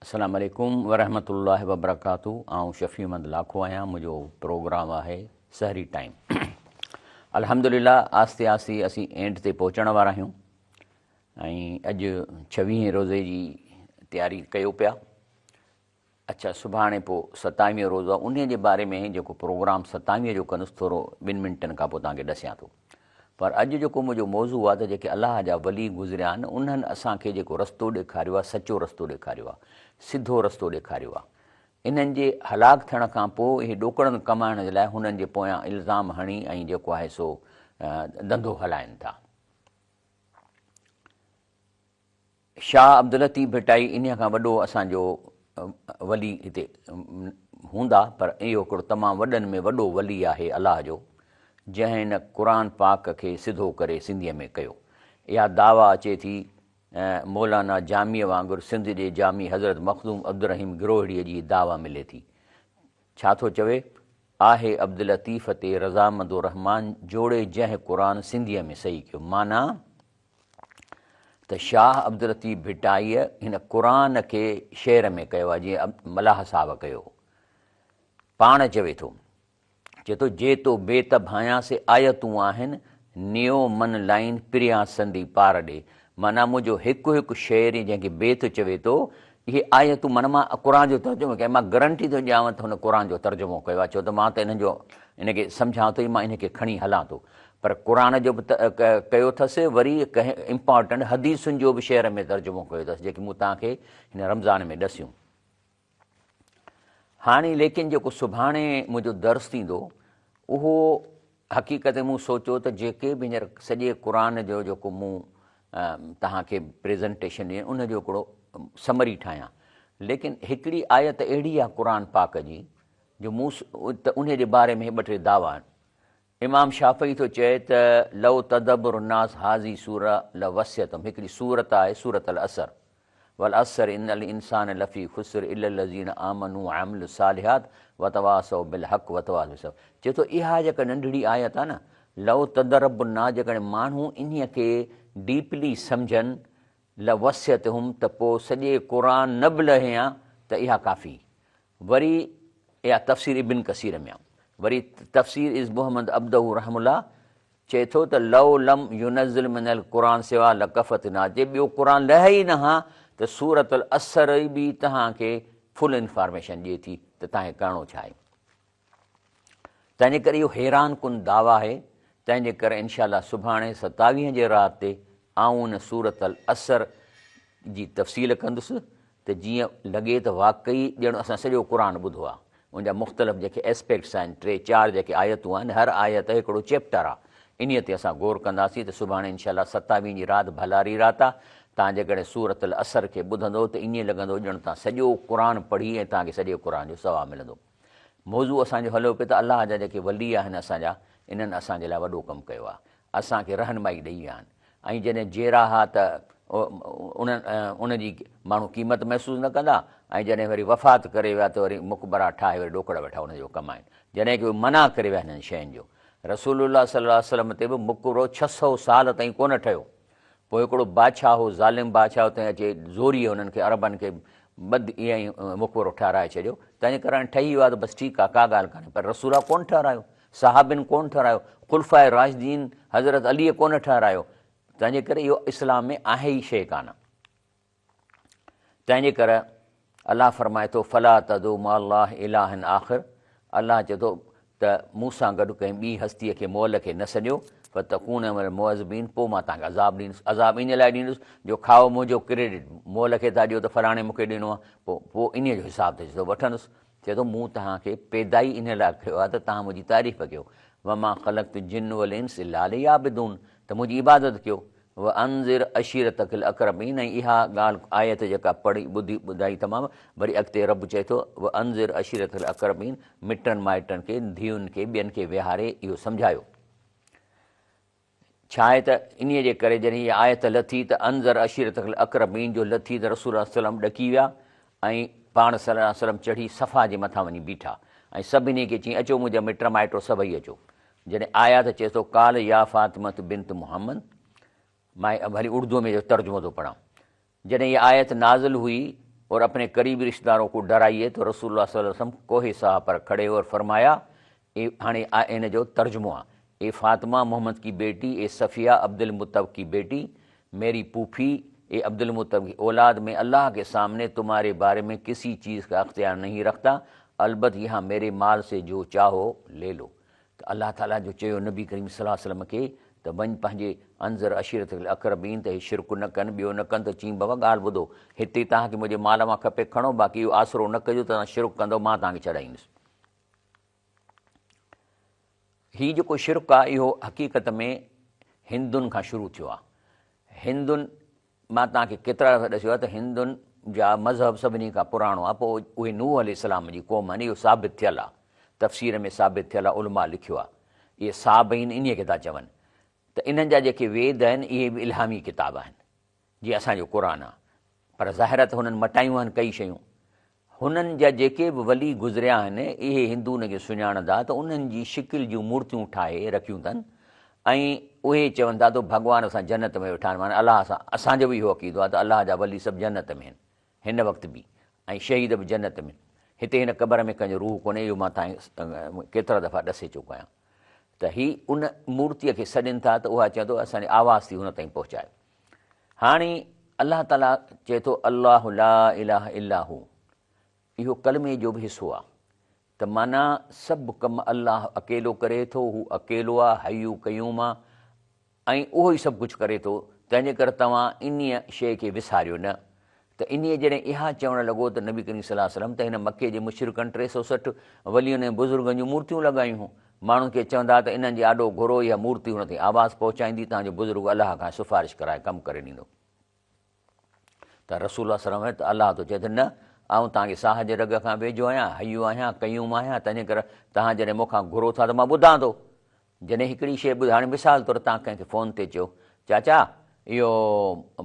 السلام عليڪم ورحمة الله وبرڪاته آئون شفيع احمد لاکو آهيان منهنجو پروگرام آهي سحري ٽائيم الحمدلله آهستي آهستي اسين اينڊ تي پهچڻ وارا آهيون ۽ اڄ ڇويهين روزي جي تياري ڪيو پيا اڇا سڀاڻي پوء ستاويهون روزو آهي انهي جي باري ۾ جيڪو پروگرام ستاويهه جو ڪندس ٿورو ٻن منٽن کان پوء توهان کي ڏسيان ٿو پر اڄ جيڪو منهنجو موضوع آهي ته جيڪي الله جا ولي گذريا آهن انهن اسان کي جيڪو رستو ڏيکاريو آهي سچو رستو ڏيکاريو آهي سڌو رستو ڏيکاريو آهي انهن جي هلاڪ ٿيڻ کان پوء اهي ڏوڪڙن ڪمائڻ جي لاء هنن جي پويان الزام هڻي ۽ جيڪو آهي سو ڌنڌو هلائن ٿا. شاهه عبداللطيف ڀٽائي انهيء کان وڏو اسان جو ولي هتي هوندا پر اهو هڪڙو تمام وڏن ۾ وڏو ولي آهي الله جو جنهن هن قرآن پاڪ کي سڌو ڪري سنڌيء ۾ ڪيو. اها دعويٰ اچي ٿي مولانا جاميء وانگر سنڌ جي جامي حضرت مخدوم عبدالرحيم گروهڙيء جي دعويٰ ملي ٿي. ڇا ٿو چوي؟ آهي عبداللطيف تي رضامند الرحمان جوڙي جنهن قرآن سنڌيء ۾ صحيح ڪيو. معنيٰ. ته شاهه عبداللطيف ڀٽائيء هن قرآن کي شعر ۾ ڪيو آهي جيئن ملاح صاحب ڪيو هو. پاڻ چوي ٿو، چئي ٿو، جي تو بيت ڀانيان سي آيتون آهن، نيو من لائين پريان سندي پار ڏي. معنيٰ منهنجو هڪ هڪ شعر جنهن کي بيت چوي ٿو، اهي آيتون معنيٰ مان قرآن جو ترجمو ڪيو مان گرنٽي ٿو ڏيانو ته هن قرآن جو ترجمو ڪيو آهي ڇو ته مان ته انهن جو ان کي سمجهان ٿو مان ان کي کڻي هلان ٿو. پر قرآن جو به ڪيو اٿس وري ڪنهن امپارٽنٽ حديثن جو به شعر ۾ ترجمو ڪيو اٿس جيڪي مون توهان کي هن رمضان ۾ ڏسيون. هاڻي ليڪن جيڪو سڀاڻي منهنجو درس ٿيندو اهو حقيقت مون سوچيو ته جيڪي به هينئر سڄي قرآن جو جيڪو مون توهان کي پريزنٽيشن ڏني ان جو هڪڙو سمري ٺاهيان ليڪن هڪڙي آيت اهڙي آهي قرآن پاڪ جي جو مون ته انهي جي باري ۾ ٻه ٽي دعويٰ آهن. امام شافعي ٿو چئي ته لو تدبر الناس هذه سورة لوسعتهم هڪڙي سورت آهي سورة العصر والعصر ان الانسان لفي خسر الا الذين آمنوا وعملوا الصالحات وتواصوا بالحق وتواصوا بالصبر چئي ٿو اها جيڪا ننڍڙي آيت آهي نه لو تدرب الناس جيڪڏهن ماڻهو انهي کي ڊيپلي سمجهن لوسعتهم ته پوء سڄي قرآن نه به لهي ها ته اها ڪافي وري اها تفسير ابن ڪثير ۾ آ. وري تفسير از محمد عبده رحمه الله چئي ٿو ته لو لم ينزل من القرآن سوا لڪفتنا جي ٻيو قرآن لهي ئي نه ها ته سورة العصر ئي به توهان کي فل انفارميشن ڏئي ٿي ته توهان کي ڪرڻو ڇا آهي. تنهنجي ڪري اهو حيران ڪن دعويٰ آهي، تنهنجي ڪري انشاء الله سڀاڻي ستاويهين جي رات تي آئون ان سورة العصر جي تفصيل ڪندس ته جيئن لڳي ته واقعي ڄڻ اسان سڄو قرآن ٻڌو آهي. ان جا مختلف جيڪي اسپيڪٽس آهن، ٽي چار جيڪي آيتون آهن، هر آيت هڪڙو چيپٽر آهي، انهيء تي اسان غور ڪنداسين ته سڀاڻي انشاء الله ستاويهين جي رات ڀلاري رات آهي، توهان جيڪڏهن سورة العصر کي ٻڌندو ته ائين لڳندو ڄڻ توهان سڄو قرآن پڙهي ۽ توهان کي سڄي قرآن جو ثواب ملندو. موضوع اسان جو هليو پئي ته الله جا جيڪي ولي آهن اسان جا انهن اسان جي لاء وڏو ڪم ڪيو آهي اسان کي رهنمائي ڏئي ويا آهن ۽ جڏهن جيئرا ها ته انهن ان جي ماڻهو قيمت محسوس نه ڪندا ۽ جڏهن وري وفات ڪري ويا ته وري مقبرا ٺاهي وري ڏوڪڙ ويٺا ان جو ڪمائن جڏهن ڪي منع ڪري ويا هنن شين جو رسول الله صلي الله عليه وسلم تي به مقبرو 600 سال تائين ڪونه ٺهيو پوء هڪڙو بادشاهه هو، ظالم بادشاهه هو، تنهن اچي زوريء هنن کي، عربن کي، ٻڌ ائين ئي مقبرو ٺهرائي ڇڏيو. تنهنجي ڪري هاڻي ٺهي ويو آهي ته بس ٺيڪ آهي، ڪا ڳالهه ڪانهي. پر رسول الله ڪونه ٺهرايو، صحابين ڪونه ٺهرايو، خلفاء راشدين حضرت عليء ڪونه ٺهرايو. تنهنجي ڪري اهو اسلام ۾ آهي ئي شيء ڪانه. تنهنجي ڪري الله فرمائي ٿو، فلا تدعوا مع الله الها آخر، الله چئي ٿو ته مون سان گڏ ڪنهن ٻي هستيء کي، مئل کي، نه سڏيو، فتڪون من المعذبين، پوء مان توهان کي عذاب ڏيندس، عذاب ان لاء ڏيندس جو کائو منهنجو ڪريڊٽ، مئل کي ٿا ڏيو ته فلاڻي مون کي ڏنو آهي، پوء پوء انهيء جو حساب ته چئي ٿو وٺندس، چئي ٿو مون توهان کي پيدا ئي ان لاء ڪيو آهي ته توهان منهنجي تعريف ڪيو، وما خلقت الجن والانس الا ليعبدون، ته منهنجي عبادت ڪيو، وانذر عشيرتک الاقربين ۽ اها ڳالهه آيت جيڪا پڙهي ٻڌي ٻڌائي تمام وري اڳتي رب چئي ٿو وانذر عشيرتک الاقربين مٽن مائٽن کي ڌيئن کي ٻين کي ويهاري اهو سمجهايو ڇا آهي ته انهيء جي ڪري جڏهن هيء آيت لٿي ته انذر عشيرتک الاقربين جو لٿي ته رسول الله صلي الله عليه وسلم ڏڪي ويا ۽ پاڻ صلي الله عليه وسلم چڙهي صفا جي مٿان وڃي بيٺا ۽ سڀني کي چيائين اچو منهنجا مٽ مائٽو سڀئي اچو جڏهن آيا ته چئي ٿو قال يا فاطمة بنت محمد مان وري اردوء ۾ ترجمو ٿو پڙهان جڏهن هيء آيت نازل هئي اور اپني قريبي رشته دارون کو ڊرائيي تو رسول الله صلي الله عليه وسلم کوه صحا پر کڙي اور فرمايا اي هاڻي ان جو ترجمو آ اي فاطمه محمد ڪي بيٽي اي صفيه عبدالمطب ڪي بيٽي ميري پوڦي اي عبدالمطب ڪي اولاد مين الله ڪي سامني تمهاري باري ۾ ڪسي چيز ڪا اختيار نهين رکتا البت يهان ميري مال سي جو چاهو لي لو ته الله تعاليٰ جو چيو نبي ڪريم صلي الله عليه وسلم کي ته وڃ پنهنجي انذر عشيرتک الاقربين ته هي شرڪ نه ڪن ٻيو نه ڪن ته چيائين بابا ڳالهه ٻڌو هتي توهان کي منهنجي مال مان کپي کڻو باقي اهو آسرو نه ڪجو ته توهان شرڪ ڪندؤ مان توهان کي ڇڏائيندس. هي جيڪو شرڪ آهي اهو حقيقت ۾ هندن کان شروع ٿيو آهي. هندن مان توهان کي ڪيترا دفعا ڏسيو آهي ته هندن جا مذهب سڀني کان پراڻو آهي پوء اهي نوح عليه السلام جي قوم آهن اهو ثابت ٿيل آهي تفسير ۾ ثابت ٿيل آهي علماء لکيو آهي اهي صابئين انهي کي ٿا چون ته انهن جا جيڪي ويد آهن اهي به الهامي ڪتاب آهن جيئن اسان جو قرآن آهي پر ظاهر آهي ته هنن مٽايون آهن ڪئي شيون هنن جا جيڪي به ولي گذريا آهن، اهي هندو ان کي سڃاڻندا ته انهن جي شڪل جون مورتيون ٺاهي رکيون اٿن ۽ اهي چون ٿا ته ڀڳوان اسان جنت ۾ ويٺا آهن معنيٰ الله سان اسان جو به اهو عقيدو آهي ته الله جا ولي سڀ جنت ۾ آهن هن وقت به ۽ شهيد به جنت ۾ هتي هن قبر ۾ ڪنهن جو روح ڪونهي اهو مان توهان کي ڪيترا دفعا ڏسي چڪو آهيان ته هي ان مورتيء کي سڏين ٿا ته اها چئي ٿو اسان جي آواز ٿي هن تائين پهچائي هاڻي الله تعاليٰ چئي ٿو الله لا اله الا هو اهو ڪلمي جو به حصو آ ته معنيٰ سڀ ڪم الله اڪيلو ڪري ٿو هو اڪيلو آ حي قيوم آ ۽ اهو ئي سڀ ڪجهه ڪري ٿو تنهنجي ڪري توهان انهيء شيء کي وساريو نه ته انهيء جڏهن اها چوڻ لڳو ته نبي ڪريم صلي الله عليه وسلم ته هن مڪي جي مشرڪن 360 ولين ۽ بزرگن جون مورتيون لڳايون هيون ماڻهن کي چوندا ته انهن جي آڏو گهرو اها مورتي هن تائين آواز پهچائيندي توهان جو بزرگ الله کان سفارش ڪرائي ڪم ڪري ڏيندو ته رسول الله صلي الله عليه وسلم ته الله ٿو چئي ته نه آئون توهان کي ساهه جي رڳ کان ويجهو آهيان حي آهيان قيوم آهيان تنهنجي ڪري توهان جڏهن مون کان گهرو ٿا ته مان ٻڌان ٿو جڏهن هڪڙي شيء ٻڌ هاڻي مثال طور توهان ڪنهن کي فون تي چيو چاچا اهو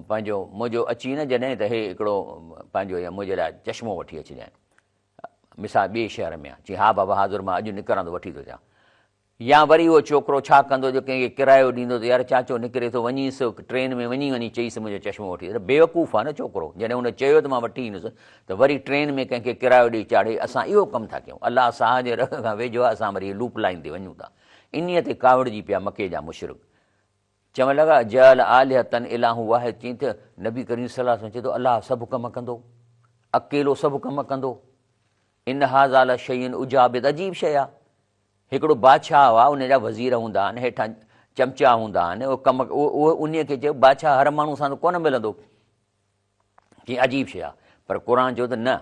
پنهنجو منهنجو اچي نه جڏهن ته هي هڪڙو پنهنجو يا منهنجي لاء چشمو وٺي اچجانء مثال ٻئي شهر ۾ آ چي ها بابا حاضر مان اڄ نڪران ٿو وٺي ٿو اچان يا وري اهو ڇوڪرو ڇا ڪندو جو ڪنهن کي ڪرايو ڏيندو ته يار چاچو نڪري ٿو وڃيس ٽرين ۾ وڃي وڃي چئيس منهنجو چشمو وٺي اچ بيوقوف آ نه ڇوڪرو جڏهن هن چيو ته مان وٺي ايندس ته وري ٽرين ۾ ڪنهن کي ڪرايو ڏئي چاڙهي اسان اهو ڪم ٿا ڪيون الله ساهه جي رڳ کان ويجهو آ اسان وري لوپ لائين تي وڃون ٿا انهيء تي ڪاوڙجي پيا مڪي جا مشرڪ چوڻ لڳا جعل آلهة اله واحد چيائين ته نبي ڪريم صلي الله عليه وسلم چئي ٿو الله سڀ ڪم ڪندو اڪيلو سڀ ڪم ڪندو ان هذا لشيء عجاب عجيب شيء آ هڪڙو بادشاهه هئا ان جا وزير هوندا آهن هيٺان چمچا هوندا آهن اهو ڪم اهو انهي کي چيو بادشاهه هر ماڻهو سان ته ڪونه ملندو چي عجيب شيء آهي پر قرآن چيو ته نه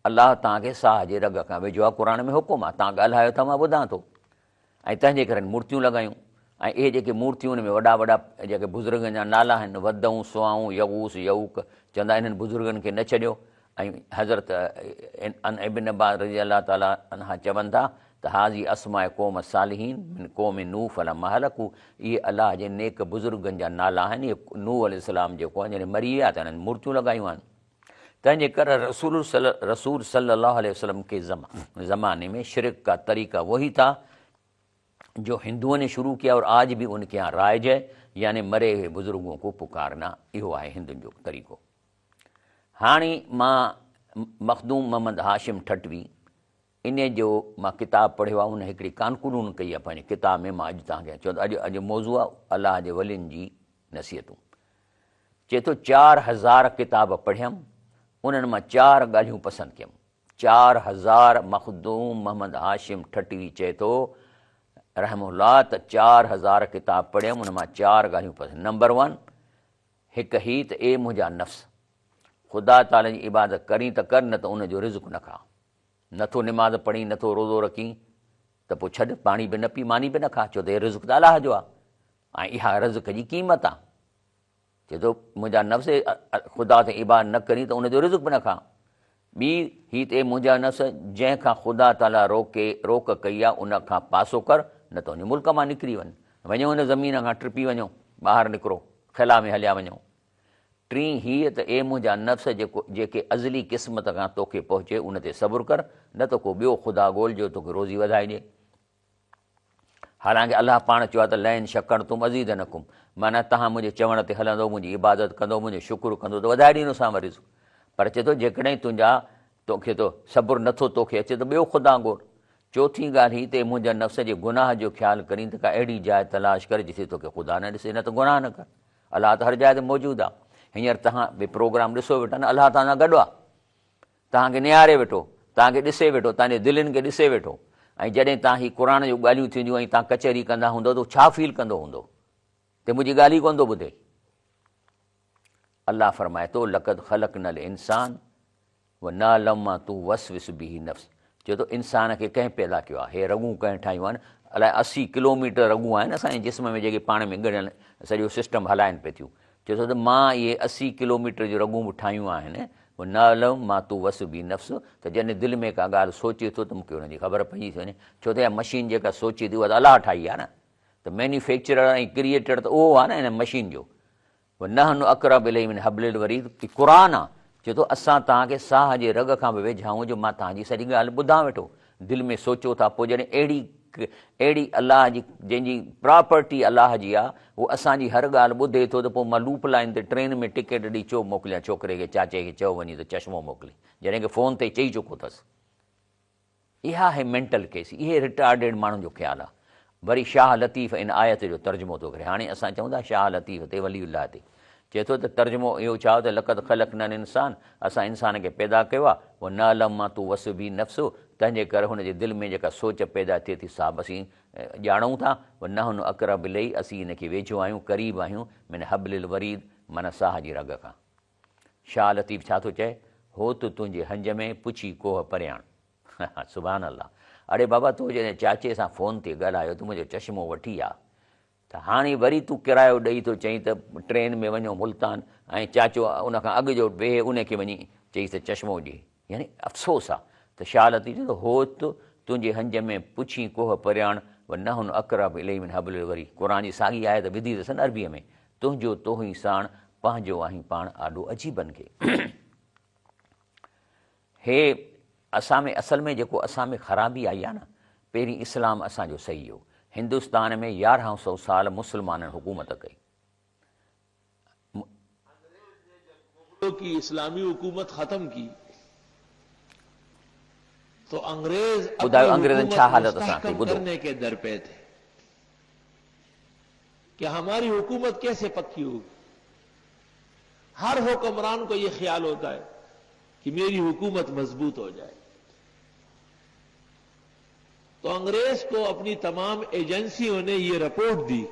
الله توهان کي ساهه جي رڳ کان ويجهو آهي قرآن ۾ حڪم آهي توهان ڳالهايو ٿا مان ٻڌان ٿو ۽ تنهن جي ڪري مورتيون لڳايون ۽ اهي جيڪي مورتيون ان ۾ وڏا وڏا جيڪي بزرگن جا نالا آهن ودون سوائون يغوث يعوق چوندا انهن بزرگن کي نه ڇڏيو ۽ حضرت ان ابن عباس رضي الله تعالٰي عنه چون ٿا ته هذه اسماء قوم الصالحين من قوم نوح فلما هلڪوا اهي الله جي نيڪ بزرگن جا نالا آهن اهي نوح عليه السلام جيڪو آهن جڏهن مري ويا ته انهن مورتيون لڳايون آهن تنهن جي ڪري رسول رسول صلي الله عليه وسلم ڪي زماني ۾ شرڪ کا طريقه وهي ٿا جو هندوئن ني شروع ڪيا اور آج به ان ڪي يهان رائج هي يعني مري هوئي بزرگون ڪو پڪارنا اهو آهي هندن جو طريقو. هاڻي مان مخدوم محمد هاشم ٺٽوي انهي جو مان ڪتاب پڙهيو آهي ان هڪڙي ڪانڪلون ڪئي آهي پنهنجي ڪتاب ۾ مان اڄ توهان کي چوندو اڄ اڄ موضوع آهي الله جي ولين جي نصيحتون چئي ٿو 4000 ڪتاب پڙهيم انهن مان چار ڳالهيون پسند ڪيم 4000 مخدوم محمد هاشم ٺٽوي چئي ٿو رحمه الله ته 4000 ڪتاب پڙهيم ان مان چار ڳالهيون پسند نمبر ون هڪ هي ته اي منهنجا نفس! خدا تعاليٰ جي عبادت ڪرين ته ڪر نه ته ان جو رزق نه کاء. نه ٿو نماز پڙهين نه ٿو روزو رکين ته پوء ڇڏ، پاڻي به نه پي، ماني به نه کاء، ڇو ته هي رزق ته الله جو آهي ۽ اها رزق جي قيمت آهي. چئي ٿو منهنجا نفس خدا تي عبادت نه ڪرين ته ان جو رزق به نه کاء. ٻي هي ته اي منهنجا نفس! جنهن کان خدا تعاليٰ روڪي، روڪ ڪئي آهي، ان کان پاسو ڪر، نه ته وڃي ملڪ مان نڪري وڃ. وڃو هن زمين کان ٽپي وڃو، ٻاهر نڪرو، خلا ۾ هليا وڃو. ٽين هيء ته اي منهنجا نفس! جيڪو، جيڪي ازلي قسمت کان توکي پهچي، ان تي صبر ڪر، نه ته ڪو ٻيو خدا ڳول جو توکي روزي وڌائي ڏئي. حالانڪه الله پاڻ چيو آهي ته لئن شڪرتم ازيدنڪم معنيٰ توهان منهنجي چوڻ تي هلندو، منهنجي عبادت ڪندو، منهنجو شڪر ڪندو ته وڌائي ڏيندوسانو رزق. پر چئي ٿو جيڪڏهن تنهنجا توکي ٿو صبر نٿو توکي اچي ته ٻيو خدا ڳول. چوٿين ڳالهه هي ته منهنجا نفس جي گناهه جو خيال ڪرين ته ڪا اهڙي جاء تلاش ڪر جتي توکي خدا نه ڏسي نه ته گناهه نه ڪر. الله ته هر جاء تي موجود آ. هينئر توهان به پروگرام ڏسو ويٺا نه الله توهان سان گڏ آ. توهان کي نهاري ويٺو، توهان کي ڏسي ويٺو، توهان جي دلين کي ڏسي ويٺو ۽ جڏهن توهان هي قرآن جون ڳالهيون ٿينديون ۽ توهان ڪچهري ڪندا هوندؤ ته هو ڇا فيل ڪندو هوندو ته منهنجي ڳالهه ئي ڪونه ٿو ٻڌي. الله فرمائي ٿو، لقد خلقنا الانسان ونعلم ما توسوس به نفس چئي ٿو انسان کي ڪنهن پيدا ڪيو آهي؟ هي رڳون ڪنهن ٺاهيون آهن؟ الائي 80 ڪلوميٽر رڳون آهن اسان جي جسم ۾ جيڪي پاڻ ۾ ڳنڍيل سڄو سسٽم هلائن پئي ٿيون. چئي ٿو ته مان اهي 80 ڪلوميٽر جون رڳون به ٺاهيون آهن ونعلم ما توسوس به نفس ته جڏهن دل ۾ ڪا ڳالهه سوچي ٿو ته مون کي ان جي خبر پئجي ٿي وڃي ڇو ته اها مشين جيڪا سوچي ٿي اها ته الله ٺاهي آهي نه ته مينيفيڪچرر ۽ ڪريئيٽر ته اهو آهي نه هن مشين جو. ونحن اقرب اليه من حبل الوريد هي قرآن آ چئي ٿو اسان توهان کي ساهه جي رڳ کان به ويجها آهيون جو مان توهان جي سڄي ڳالهه ٻڌان ويٺو دل ۾ سوچو ٿا پوء جڏهن اهڙي اهڙي الله جي جنهن جي پراپرٽي الله جي آ هو اسان جي هر ڳالهه ٻڌي ٿو ته پوء مان لوپ لائين تي ٽرين ۾ ٽڪيٽ ڏئي ڇو موڪليان ڇوڪري کي چاچي کي چئو وڃي ته چشمو موڪلي جڏهن ڪه فون تي چئي چڪو اٿس. اها آهي مينٽل ڪيس، اهي رٽارڊيڊ ماڻهن جو خيال آهي. وري شاهه لطيف ان آيت جو ترجمو ٿو ڪري. هاڻي اسان چئون ٿا شاهه لطيف تي ولي الله تي. چئي ٿو ته ترجمو اهو ڇا ته لقد خلقنا الانسان اسان انسان کي پيدا ڪيو آهي ونعلم ما توسوس به نفسه تنهن جي ڪري هن جي دل ۾ جيڪا سوچ پيدا ٿئي ٿي سا به اسين ڄاڻون ٿا ونحن اقرب اليه اسين ان کي ويجهو آهيون قريب آهيون من حبل الوريد معنيٰ ساهه جي رڳ کان. شاهه لطيف ڇا ٿو چئي؟ هوت تنهنجي هنج ۾، پڇي ڪوهه پرياڻ. سبحان الله. اڙي بابا تو جڏهن چاچي سان فون تي ڳالهايو ته منهنجو چشمو وٺي آ ته هاڻي وري تون ڪرايو ڏئي ٿو چئين ته ٽرين ۾ وڃو ملتان ۽ چاچو ان کان اڳ جو ويهي ان کي وڃي چئيس ته چشمو ڏي. يعني افسوس آ ته شاهه لطيف چئي ٿو هوت تنهنجي هنج ۾، پڇي ڪوهه پرياڻ، ونحن اقرب اليه من حبل الوريد. قرآن جي ساڳي آيت وڌي اٿس نه عربيء ۾. تنهنجو توهين ساڻ، پنهنجو آهين پاڻ آڏو عجيبن کي. هي اسان ۾ اصل ۾ جيڪو اسان ۾ خرابي آئي آهي نه، پهرين اسلام اسان جو صحيح هو. هندستان ۾ 1100 سال مسلمانن حڪومت ڪئي. انگريز ني جب مغلو ڪي اسلامي حڪومت ختم ڪي تو انگريز ٻڌايو اپني انگريزن ڇا حڪومت حالت اسان ڪئي مستحڪم ٻڌو. ڪرني ڪي در پي ٿي. ڪه هماري حڪومت ڪيسي پڪي هوگي؟ هر حڪمران ڪو يه خيال هوتا هي ڪه ميري حڪومت مضبوط هو جائي. تو انگريز ڪو اپني تمام ايجنسيون ني يه رپورٽ the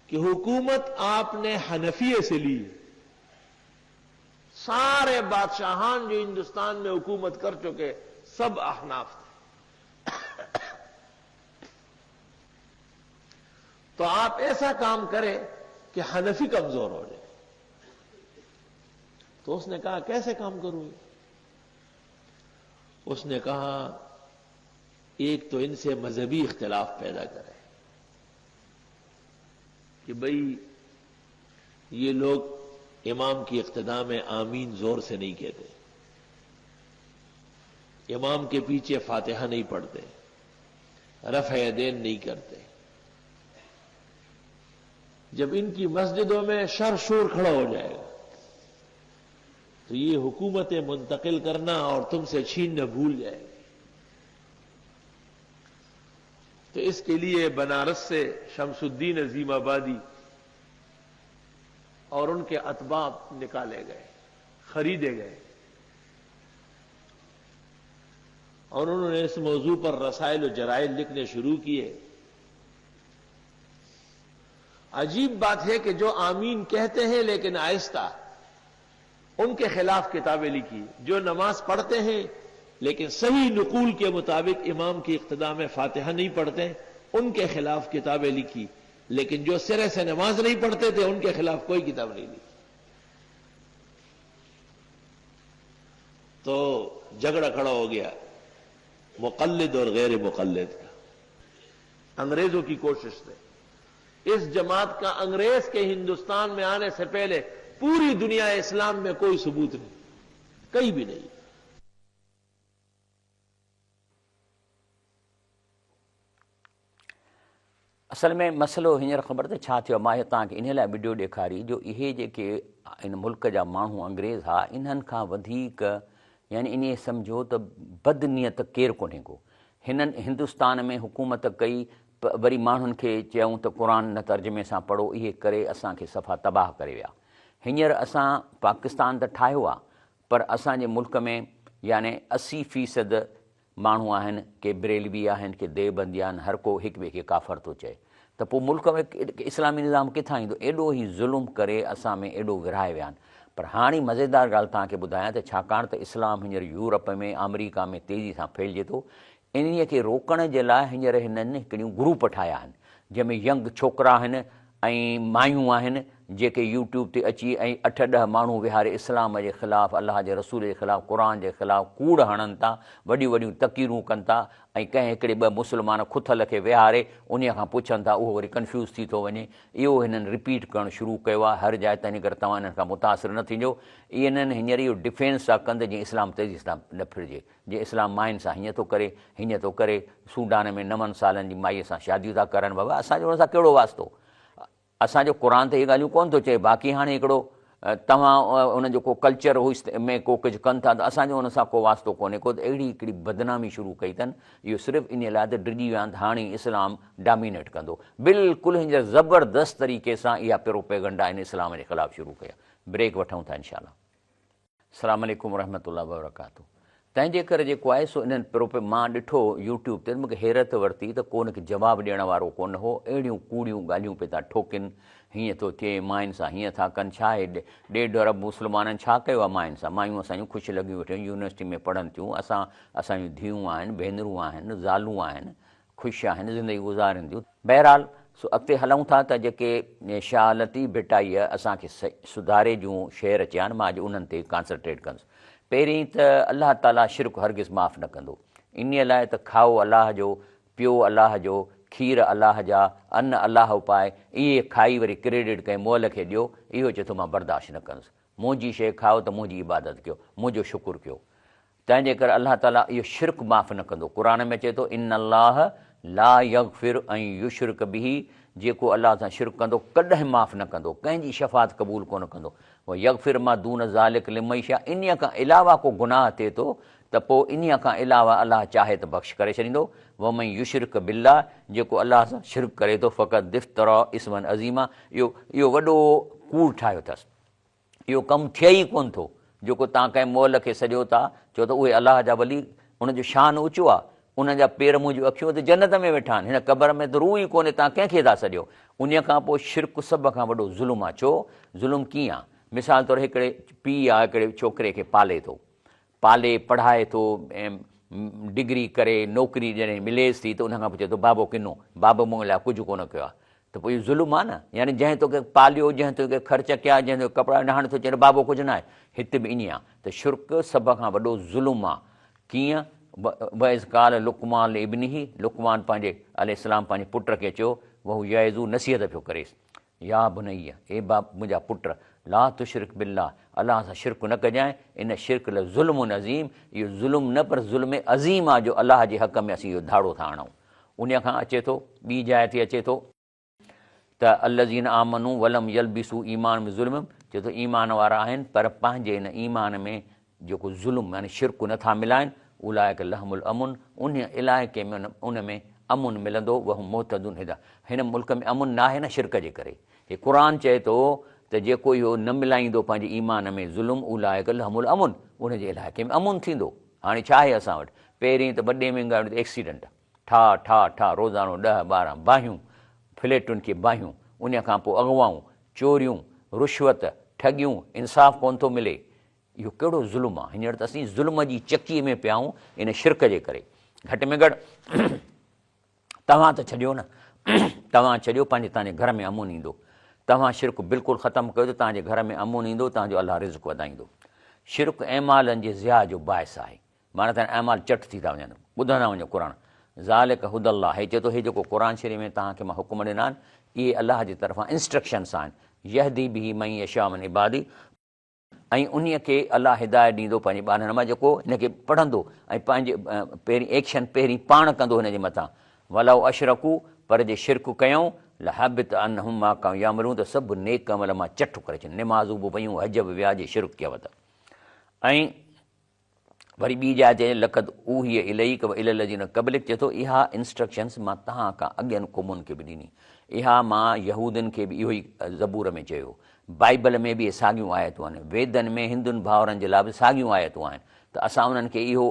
ڪه حڪومت آپ ني حنفيه سي لي هي. ساري بادشاهان جو هندستان ۾ حڪومت ڪر چڪي سب احناف ٿي. تو آپ ايسا ڪام ڪري ڪه حنفي ڪمزور هو جائي. تو اس ني ڪها ڪيسي ڪام ڪرون؟ اس ني ڪها ايڪ تو ان سي مذهبي اختلاف پيدا ڪري ڪه بھئي يه لوگ امام ڪي اقتدا ۾ آمين زور سي نهين ڪهتي، امام ڪي پيڇي فاتحه نهين پڙهتي، رفع يدين نهين ڪرتي. جب ان ڪي مسجدون ۾ شر شور کڙا هو جائي گا تو يه حڪومتين منتقل ڪرنا اور تم سي ڇيننا ڀول جائين گي. تو اس ڪي ليي بنارس سي شمس الدين عظيم آبادي اور ان ڪي اتباع نڪالي گئي، خريدي گئي اور انهون ني اس موضوع پر رسائل و جرائد لکهني شروع ڪيي. عجيب بات هي ڪه جو آمين ڪهتي هين ليڪن آهسته ان ڪي خلاف ڪتابين لکي، جو نماز پڙهتي هين ليڪن صحيح نقول ڪي مطابق امام ڪي اقتدا ۾ فاتحه نهين پڙهتي ان ڪي خلاف ڪتابين لکي، ليڪن جو سري سي نماز نهين پڙهتي ٿي ان ڪي خلاف ڪوئي ڪتاب نهين لکي. تو جهڳڙا کڙا هو گيا مقلد اور غير مقلد ڪا انگريزون ڪي ڪوشش سي اس جماعت ڪا انگريز ڪي هندستان ۾ آني سي پهلي پوري دنيا اسلام ۾ ڪوئي ثبوت نهين ڪهين ڀي نهين. اصل ۾ مسئلو هينئر خبر ته ڇا ٿيو آهي، مان اهو توهان کي انهيء لاء وڊيو ڏيکاري جو اهي جيڪي هن ملڪ جا ماڻهو انگريز ها انهن کان وڌيڪ يعني انهيء سمجهو ته بد نيت ڪير ڪونهي ڪو. هنن هندستان ۾ حڪومت ڪئي وري ماڻهن کي چيائون ته قرآن نه ترجمي سان پڙهو اهي ڪري اسان کي صفا تباهه ڪري ويا. هينئر اسان پاڪستان ته ٺاهيو آهي پر اسان جي ملڪ ۾ يعني 80 فيصد ماڻهو آهن، ڪي بريلوي آهن، ڪي ديوبندي آهن، هر ڪو هڪ ٻئي کي ڪافر ٿو چئي ته پوء ملڪ ۾ اسلامي نظام ڪٿان ايندو؟ ايڏو هي ظلم ڪري اسان ۾ ايڏو ورهائي ويا آهن. پر هاڻي مزيدار ڳالهه توهان کي ٻڌايان ته ڇاڪاڻ ته اسلام هينئر يورپ ۾ آمريڪا ۾ تيزي سان ڦهلجي ٿو، انهيء کي روڪڻ جي لاء هينئر هنن هڪڙيون گروپ ٺاهيا آهن، جنهن ۾ ينگ ڇوڪرا آهن ۽ مايون آهن جيڪي يوٽيوب تي اچي ۽ اٺ ڏهه ماڻهو ويهاري اسلام جي خلاف الله جي رسول جي خلاف قرآن جي خلاف ڪوڙ هڻن ٿا وڏيون وڏيون تقريرون ڪن ٿا ۽ ڪنهن هڪڙي ٻه مسلمان کٿل کي ويهاري انهي کان پڇن ٿا اهو وري ڪنفيوز ٿي ٿو وڃي اهو هنن رپيٽ ڪرڻ شروع ڪيو آهي هر جاء تنهن ڪري توهان انهن کان متاثر نه ٿينجو انهن هينئر اهو ڊفينس ٿا ڪن ته جيئن اسلام تيزي سان نه ڦرجي جي اسلام ماين سان هيئن ٿو ڪري، هيئن ٿو ڪري، سوڊان ۾ نون سالن جي مائيء سان شاديون ٿا ڪرن، بابا اسان جو ان سان ڪهڙو واسطو؟ اسان جو قرآن ته اهي ڳالهيون ڪونه ٿو چئي، باقي هاڻي هڪڙو توهان ان جو ڪو ڪلچر هو ۾ ڪو ڪجهه ڪن ٿا ته اسان جو ان سان ڪو واسطو ڪونهي ڪو ته اهڙي هڪڙي بدنامي شروع ڪئي اٿن، اهو صرف انهيء لاء ته ڊڄي ويا آهن ته هاڻي اسلام ڊامينيٽ ڪندو. بلڪل هينئر زبردست طريقي سان اها پروپيگنڊا هن اسلام جي خلاف شروع ڪئي آهي. بريڪ وٺون ٿا انشاء الله. السلام عليڪم ورحمة الله وبرڪاته تنهن جي ڪري جيڪو آهي سو انهن پروپي مان ڏٺو يوٽيوب تي مونکي حيرت ورتي ته ڪو ان کي جواب ڏيڻ وارو ڪونه هو اهڙيون ڪوڙيون ڳالهيون پئي ٿا ٺوڪين هيئن ٿو ٿئي ماين سان هيئن ٿا ڪن ڇا آهي ڏيڍ ارب مسلمانن ڇا ڪيو آهي ماين سان مايون اسان جون خوش لڳيون ويٺيون يونيورسٽي ۾ پڙهن ٿيون اسان اسان جون ڌيئون آهن ڀينرون آهن زالون آهن خوش آهن زندگي گذارين ٿيون. بهرحال سو اڳتي هلون ٿا ته جيڪي شاهه لطيف ڀٽائيء اسان کي سڌاري جون شعر چيا آهن مان اڄ انهن تي ڪانسنٽريٽ ڪندس. پهرين ته الله تعاليٰ شرڪ هرگز معاف نه ڪندو. انهيء لاء ته کائو الله جو، پيو الله جو، کير الله جا، ان الله اپائي، اهي کائي وري ڪريڊٽ ڪنهن مئل کي ڏيو، اهو چئي ٿو مان برداشت نه ڪندس. منهنجي شيء کائو ته منهنجي عبادت ڪيو، منهنجو شڪر ڪيو. تنهن جي ڪري الله تعاليٰ اهو شرڪ معاف نه ڪندو. قرآن ۾ اچي ٿو، ان الله لا يغفر ان يشرڪ به جيڪو الله سان شرڪ ڪندو ڪڏهن معاف نه ڪندو، ڪنهن جي شفاعت قبول ڪونه ڪندو. ويغفر ما دون ذلڪ لمن يشاء انهيء کان علاوه ڪو گناهه ٿئي ٿو ته پوء انهيء کان علاوه الله چاهي ته بخش ڪري ڇڏيندو. ومن يشرڪ بالله جيڪو الله سان شرڪ ڪري ٿو فقد افترا اثما عظيما اهو اهو وڏو ڪوڙ ٺاهيو اٿس. اهو ڪم ٿئي ئي ڪونه ٿو، جيڪو توهان ڪنهن مئل کي سڏيو ٿا، چئو ته اهي الله جا ولي، ان جو شان اوچو آهي، انهن جا پير منهنجون اکيون ته جنت ۾ ويٺا آهن، هن قبر ۾ ته روح ئي ڪونهي، توهان ڪنهن کي ٿا سڏيو؟ انهيء کان پوء شرڪ سڀ کان وڏو ظلم آهي، ڇو؟ ظلم ڪيئن آهي؟ مثال طور هڪڙي پيء آهي، هڪڙي ڇوڪري کي پالي ٿو، پالي پڙهائي ٿو ۽ ڊگري ڪري نوڪري جڏهن مليس ٿي ته ان کان پوء چئي ٿو بابو ڪنو، بابو مون لاء ڪجهه ڪونه ڪيو آهي ته پوء اهو ظلم آهي نه يعني جنهن توکي پاليو، جنهن توکي خرچ ڪيا، جنهن توکي ڪپڙا ڏنا هاڻي ٿو چئين ته بابو ڪجهه ناهي. هت به ائين آهي ته شرڪ سڀ کان وڏو ظلم آهي. ڪيئن؟ واذ قال لقمان لابنه لقمان پنهنجي عليه السلام پنهنجي پٽ کي چيو وهو يعظه نصيحت پيو ڪريس يا بني، اي باب منهنجا پٽ، لا تشرڪ بالله، الله سان شرڪ نه ڪجانء، ان الشرڪ لظلم عظيم، اهو ظلم نه پر ظلم عظيم آهي جو الله جي حق ۾ اسين اهو ڌاڙو ٿا هڻون. انهيء کان اچي ٿو، ٻي جاء تي اچي ٿو ته الذين آمنوا ولم يلبسوا ايمانهم بظلم، چئي ٿو ايمان وارا آهن پر پنهنجي ان ايمان ۾ جيڪو ظلم يعني شرڪ نه ٿا ملائن، اولئک لهم الامن، انهيء علائقي ۾ ان ۾ امن ملندو، وهم مهتدون هدايت، هن ملڪ ۾ امن ناهي نه شرڪ جي ڪري، هي قرآن چئي ٿو ته جيڪو اهو نه ملائيندو پنهنجي ايمان ۾ ظلم، اولئک لهم الامن، ان جي علائقي ۾ امن ٿيندو. هاڻي ڇا آهي اسان وٽ؟ پهرين ته وڏي ۾ ڳالهه ته ايڪسيڊنٽ، ٺا ٺا ٺا روزانو ڏهه 12 باهيون، فليٽن کي باهيون، انهيء کان پوء اغوائون، چوريون، رشوت، ٺڳيون، انصاف ڪونه ٿو ملي، اهو ڪهڙو ظلم آ؟ هينئر ته اسين ظلم جي چڪيء ۾ پيا آهيون ان شرڪ جي ڪري. گهٽ ۾ گهٽ توهان ته ڇڏيو نه. توهان ڇڏيو پنهنجي توهان جي گهر ۾ امن ايندو. توهان شرڪ بلڪل ختم ڪيو ته توهان جي گهر ۾ امن ايندو، توهان جو الله رزق وڌائيندو. شرڪ اعمالن جي ضياع جو باعث آهي. معنيٰ ته اعمال چٽ ٿي ٿا وڃن. ٻڌندا وڃو قرآن. ذالڪ هدي الله هي چئي ٿو هي جيڪو قرآن شريف ۾ توهان کي مان حڪم ڏنا آهن اهي الله جي طرفان انسٽرڪشنس آهن. يهدي به من يشاء من عباده. ۽ انهيء کي الله هدايت ڏيندو پنهنجي ٻانهن مان جيڪو هن کي پڙهندو ۽ پنهنجي پهرين ايڪشن پهرين پاڻ ڪندو هن جي مٿان ولو اشرڪو پر جي شرڪ ڪيائون، لحبط عنهم ما ڪانوا يعملون ته سڀ نيڪ عمل مان چٽ ڪري ڇڏيندس، نمازون به ويون، حج به ويا جي شرڪ ڪيو ته. ۽ وري ٻي جاء تي لقد اوحي اليک و الي الذين قبلک چئي ٿو اها انسٽرڪشنس مان توهان کان اڳين قومن کي به ڏني، اها مان يهودين کي به اهو ئي زبور ۾ چيو، بائيبل ۾ به اهي ساڳيون آيتون آهن، ويدن ۾ هندن ڀائرن جي لاء به ساڳيون آيتون آهن ته اسان انهن کي اهو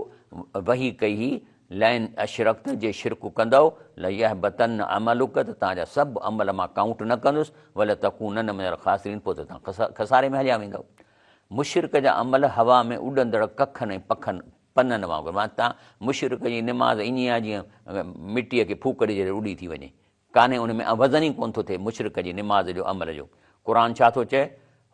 وحي ڪئي هئي، لئن اشرڪت جي شرڪ ڪندؤ، ليحبطن عملک ته توهان جا سڀ عمل مان ڪائونٽ نه ڪندس، ولتڪونن من الخاسرين پوء ته توهان خساري ۾ هليا ويندؤ. مشرڪ جا عمل هوا ۾ اڏندڙ ڪکن ۽ پکن، پنن، وانگر معنيٰ تان مشرڪ جي نماز ائين آهي جيئن مٽيء کي ڦوڪ ڏجي ته اڏي ٿي وڃي. ڪانهي ان ۾ وزن ئي ڪونه ٿو ٿئي مشرڪ جي نماز جو عمل جو. قرآن ڇا ٿو چئي؟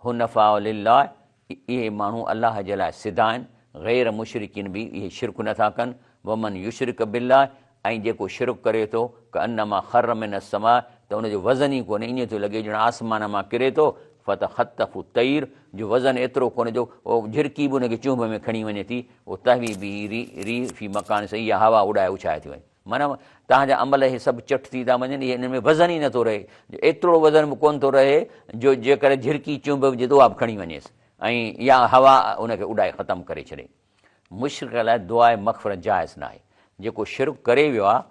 حنفاء لله اهي ماڻهو الله جي لاء سڌا آهن، غير مشرڪين به اهي شرڪ نه ٿا ڪن، ومن يشرڪ بالله ۽ جيڪو شرڪ ڪري ٿو، ڪانما خر من السماء ته ان جو وزن ئي ڪونهي، ائين ٿو لڳي ڄڻ آسمان مان ڪري ٿو، فتخطف الطير جو وزن ايترو ڪونهي جو جهرڪي به ان کي چهنب ۾ کڻي وڃي ٿي، تهوي به الريح في مڪان سيء يا هوا اڏائي اڇائي ٿي وڃي. معنيٰ توهان جا عمل اهي سڀ چٽ ٿي ٿا وڃن، اهي انهن ۾ وزن ئي نٿو رهي، ايترو وزن به ڪونه ٿو رهي جو جيڪڏهن جهرڪي چهنب وجهي ته اها به کڻي وڃيس ۽ يا هوا ان کي اڏائي ختم ڪري ڇڏي. مشرڪ لاء دعاء مغفرت جائز ناهي. جيڪو شرڪ ڪري ويو آهي،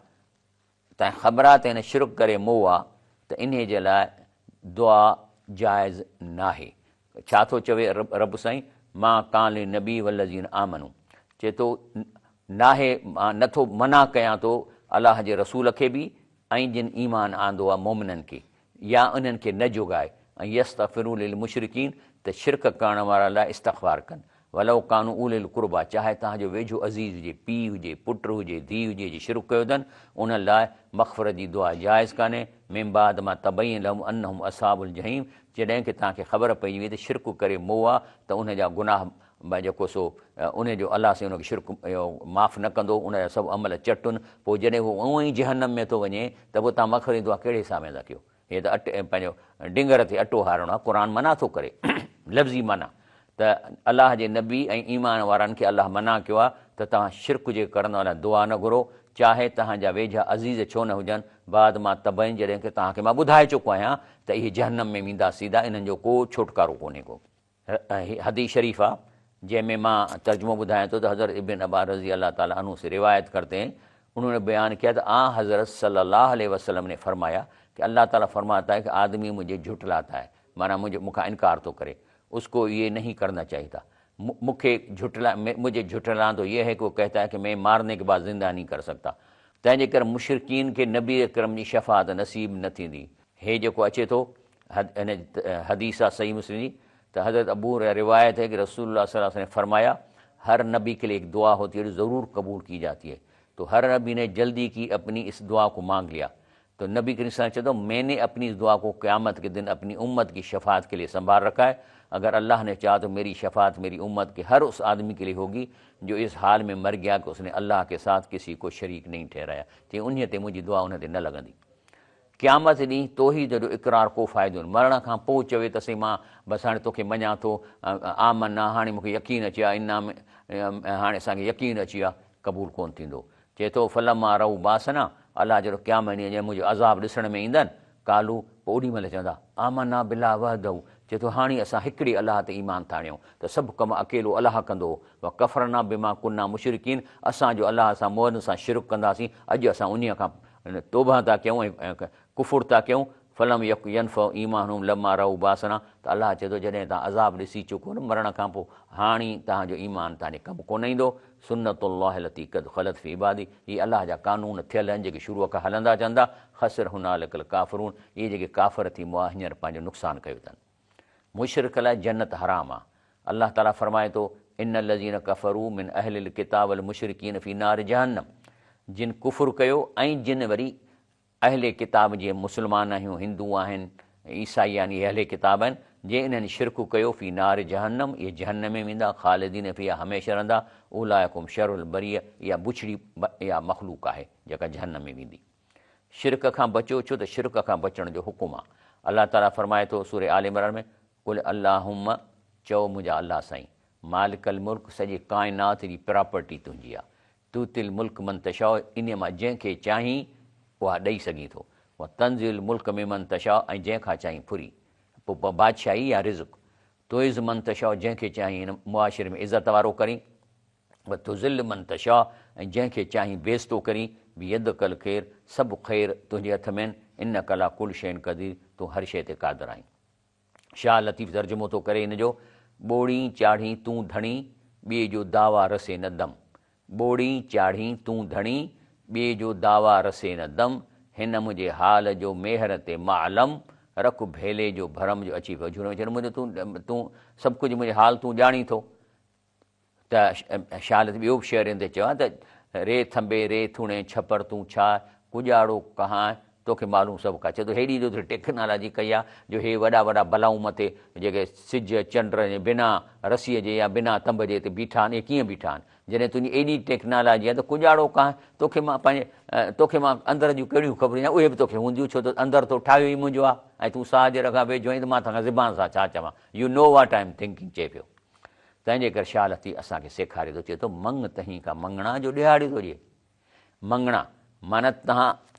تنهن خبر آهي ته هن شرڪ ڪري مئو آهي ته انهي جي لاء دعا جائز ناهي. ڇا ٿو چوي رب سائين، ما ڪان للنبي والذين آمنوا چئي ٿو ناهي مان نه ٿو منع ڪيان ٿو الله جي رسول کي به ۽ جن ايمان آندو آهي مؤمنن کي يا انهن کي نه جوڳائي ۽ يستغفروا للمشرڪين ته شرڪ ڪرڻ وارن لاء استغفار ڪن ولو ڪانوا اولي القربيٰ چاهي توهان جو ويجهو عزيز هجي، پيء هجي، پٽ هجي، ڌيء هجي جي شرڪ ڪيو اٿن انهن لاء مغفرت جي دعا جائز ڪانهي من بعد ما تبين لهم انهم اصحاب الجحيم جڏهن ڪه توهان کي خبر پئجي وئي ته شرڪ ڪري مئو آ ته ان جا گناهه جيڪو سو ان جو الله سائين ان کي شرڪ معاف نه ڪندو ان جا سڀ عمل چٽ ان پوء جڏهن هو اونئن ئي جهنم ۾ ٿو وڃي ته پوء توهان مغفرت جي دعا ڪهڙي حساب ۾ ٿا ڪيو هي ته اٽي پنهنجو ڊنگر تي اٽو هارڻو آهي، قرآن منع ٿو ڪري، لفظي منع ته الله جي نبي ۽ ايمان وارن کي الله منع ڪيو آهي ته توهان شرڪ جي ڪرڻ وارن لاء دعا نه گهرو، چاهي توهان جا ويجها عزيز ڇو نه هجن، بعد ما تبين جڏهن ڪه توهان کي مان ٻڌائي چڪو آهيان ته اهي جهنم ۾ ويندا سيڌا انهن جو ڪو ڇوٽڪارو ڪونهي ڪو. هي حديث شريف آ جنهن ۾ مان ترجمو ٻڌايان ٿو ته حضرت ابن عباس رضي الله تعالٰي عنه سي روايت ڪرتي هين انهون ني بيان ڪيا ته آن حضرت صلي الله عليه وسلم ني فرمايا ڪه الله تعالٰي فرماتا هي ڪه آدمي مجهي جهٽلاتا هي معنيٰ منهنجي مون کان انڪار ٿو ڪري اس ڪو يي نهين ڪرنا چاهيي ٿا مون کي جهٽلا مجهي جهٽلانا تو يي هي ڪه وو ڪهتا هي ڪه مين مارني ڪي بعد زنده نهين ڪر سڪتا تنهن جي ڪري مشرڪين کي نبي اڪرم جي شفاعت نصيب نه ٿيندي هي جيڪو اچي ٿو هن حديث آ صحيح مسلم جي ته حضرت ابو هريره روايت هي ڪه رسول الله صلي الله عليه وسلم نے فرمايا هر نبي کے لئي ايڪ دعا هوتي هي جو ضرور قبول ڪي جاتي هي تو هر نبي ني جلدي ڪي اپني اس دعا کو مانگ ليا تو نبي کريم صلي الله عليه وسلم چئي ٿو مين ني اپني اس دعا کو قيامت کے دن اپني امت ڪي شفاعت کے لئي سنڀال رکا هي اگر الله ني چاها تو ميري شفاعت ميري امت ڪي هر اس آدمي ڪي لئي هوگي جو اس حال ۾ مر گيا ڪه اس ني الله ڪي ساٿ ڪسي ڪو شريڪ نهين ٺهرايا چي انهي تي منهنجي دعا انهي تي نه لڳندي. قيامت ڏينهن توحيد جو اقرار ڪو فائدو نه، مرڻ کان پوء چوي ته سائين مان بس هاڻي توکي مڃان ٿو، آمنا، هاڻي مون کي يقين اچي ويو آهي، انا هاڻي اسان کي يقين اچي ويو آهي، قبول ڪونه ٿيندو. چئي ٿو، فلما رأوا باسنا، الله جڏهن قيامت ڏينهن جڏهن منهنجو عذاب ڏسڻ ۾ ايندن، قالوا، پوء اوڏي مهل چوندا، آمنا بالله وحده، چئي ٿو هاڻي اسان هڪڙي الله تي ايمان ٿا آڻيون ته سڀ ڪم اڪيلو الله ڪندو هو، وڪفرنا بما ڪنا مشرڪين، اسان جو الله سان مؤن سان شرڪ ڪنداسين، اڄ اسان انهيء کان توبه ٿا ڪيون ۽ ڪفر ٿا ڪيون، فلم يڪ ينفعهم ايمانهم لما رأوا باسنا ته الله چئي ٿو جڏهن توهان عذاب ڏسي چڪو نه مرڻ کان پوء هاڻي توهان جو ايمان توهان جي ڪم ڪونه ايندو، سنت الله التي قد خلت في عبادي هي الله جا قانون ٿيل آهن جيڪي شروع کان هلندا اچن ٿا، خسر هنالڪ الڪافرون اهي جيڪي ڪافر ٿي مئا هينئر پنهنجو نقصان ڪيو اٿن. مشرڪ لاء جنت حرام آ. الله تعاليٰ فرمائي ٿو، ان الذين ڪفروا من اهل الڪتاب والمشرڪين في نار جهنم جن ڪفر ڪيو ۽ جن وري اهل ڪتاب جيئن مسلمان آهيون، هندو آهن، عيسائي آهن اهي اهل ڪتاب آهن، جي انهن شرڪ ڪيو في نار جهنم اهي جهنم ۾ ويندا خالدين فيها هميشه رهندا اولئڪ هم شر البريه اها بڇڙي اها مخلوق آهي جيڪا جهنم ۾ ويندي. شرڪ کان بچو ڇو ته شرڪ کان بچڻ جو حڪم آ. الله تعاليٰ فرمائي ٿو سورة آل عمران ۾ قل اللهم چئو منهنجا الله سائين مالڪ الملڪ سڄي ڪائنات جي پراپرٽي تنهنجي آ تؤتي الملڪ من تشاء انهيء مان جنهن کي چاهين اها ڏئي سگهين ٿو. وتنزع الملڪ ممن تشاء ۽ جنهن کان چاهين ڦرين پوء بادشاهي يا رزق. تعز من تشاء جنهن کي چاهين هن معاشري ۾ عزت وارو ڪرين. وتذل من تشاء ۽ جنهن کي چاهين بيعزتو ڪرين. بيدک الخير سڀ خير تنهنجي هٿ ۾ آهن. انک عليٰ ڪل شيء قدير تون هر شيء تي قادر آهين. شاهه لطيف ترجمو ٿو ڪري هن جو، ٻوڙين چاڙهين تون ڌڻي، ٻئي جو دعويٰ رسي نه دم. ٻوڙين چاڙهين تون ڌڻي، ٻئي جو دعويٰ رسي نه دم، هن منهنجي حال جو ميهر تي معلم، رک ڀيلي جو ڀرم جو اچي پيو جهور ۾. چيو منهنجو تون تون سڀ ڪجهه منهنجي حال تون ڄاڻين ٿو. ته شاهه لطيف ٻيو به شعر هن تي چيو آهي ته، ري ٿنڀي ري ٿوڻي ڇپر تون ڇا، ڪڄاڙو ڪهانء، توکي معلوم سڀ ڪا. چئي ٿو هيڏي جو تو ٽيڪنالاجي ڪئي آهي جو هي وڏا وڏا بلائون مٿي جيڪي سج چنڊ ۽ بنا رسيء جي يا بنا تنب جي هتي بيٺا آهن اهي ڪيئن بيٺا آهن؟ جڏهن تنهنجي ايڏي ٽيڪنالاجي آهي ته ڪڄاڙو ڪانهه توکي مان پنهنجي توکي مان اندر جون ڪهڙيون خبرون ڏيان اهي به توکي هونديون ڇو ته اندر تو ٺاهيو ئي منهنجو آهي ۽ تون ساهه جي رڳان ويجهو آهين ته مان توکان زبان سان ڇا چوان You know what I am thinking چئي پيو. تنهن جي ڪري شاهه لطيف اسان کي سيکاري ٿو چئي ٿو مڱ تهين کان مڱڻا جو ڏهاڙي ٿو ڏئي. مڱڻا معنيٰ تهان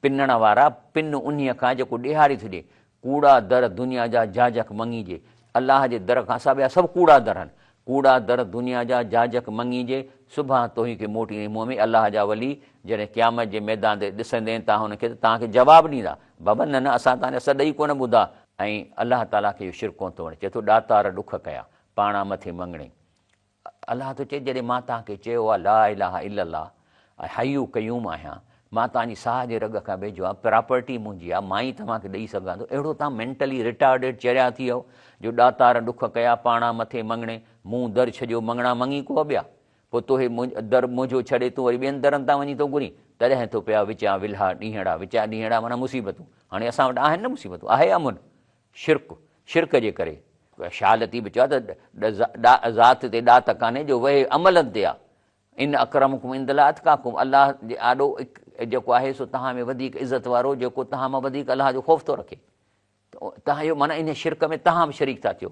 پنڻ وارا پن انهيء کان جيڪو ڏيهاڙي ٿو ڏئي. ڪوڙا در دنيا جا جاجڪ مڱيجي. الله جي در کان سواء ٻيا سڀ ڪوڙا در آهن. ڪوڙا در دنيا جا جاجڪ مڱيجي. سڀان توهين کي موٽيندي منهن ۾. الله جا ولي جڏهن قيامت جي ميدان تي ڏسندين تان هن کي ته توهان کي جواب ڏيندا. بابا نه نه اسان توهان جا سڏ ئي ڪونه ٻڌا. ۽ الله تعاليٰ کي اهو شرڪ ڪونه ٿو وڻي. چئي ٿو ڏاتار ڏک ڪيا، پاڻان مٿي مڱڻي. الله ٿو چئي جڏهن مان توهان کي چيو آهي لا اله الا الله ۽ حي قيوم آهيان، مان توهان جي ساهه جي رڳ کان ويجهو آهيان، پراپرٽي منهنجي آهي، مان ئي توهان کي ڏئي سگهان ٿو، اهڙو توهان مينٽلي ريٽارڊيڊ چريا ٿي ويو جو ڏاتار ڏک ڪيا، پاڻان مٿي مڱڻي، مون در ڇڏيو مڱڻا مڱي ڪو ٻيا، پوء تو هي در منهنجو ڇڏي تون وري ٻين درن تان وڃي ٿو گهرين، تڏهن ٿو پيا وچان ولها ڏينهڙا، وچان ڏينهڙا معنيٰ مصيبتون، هاڻي اسان وٽ آهن نه مصيبتون، آهي امن، شرڪ، شرڪ جي ڪري. شاهه لطيف چيو آهي ته ذات تي ڏات ڪانهي جو وهي عملن تي آهي. ان اڪرمڪم عند الله اتقاڪم الله جي آڏو جيڪو آهي سو توهان ۾ وڌيڪ عزت وارو جيڪو توهان مان وڌيڪ الله جو خوف ٿو رکي. توهان اهو معنيٰ ان شرڪ ۾ توهان به شريڪ ٿا ٿيو.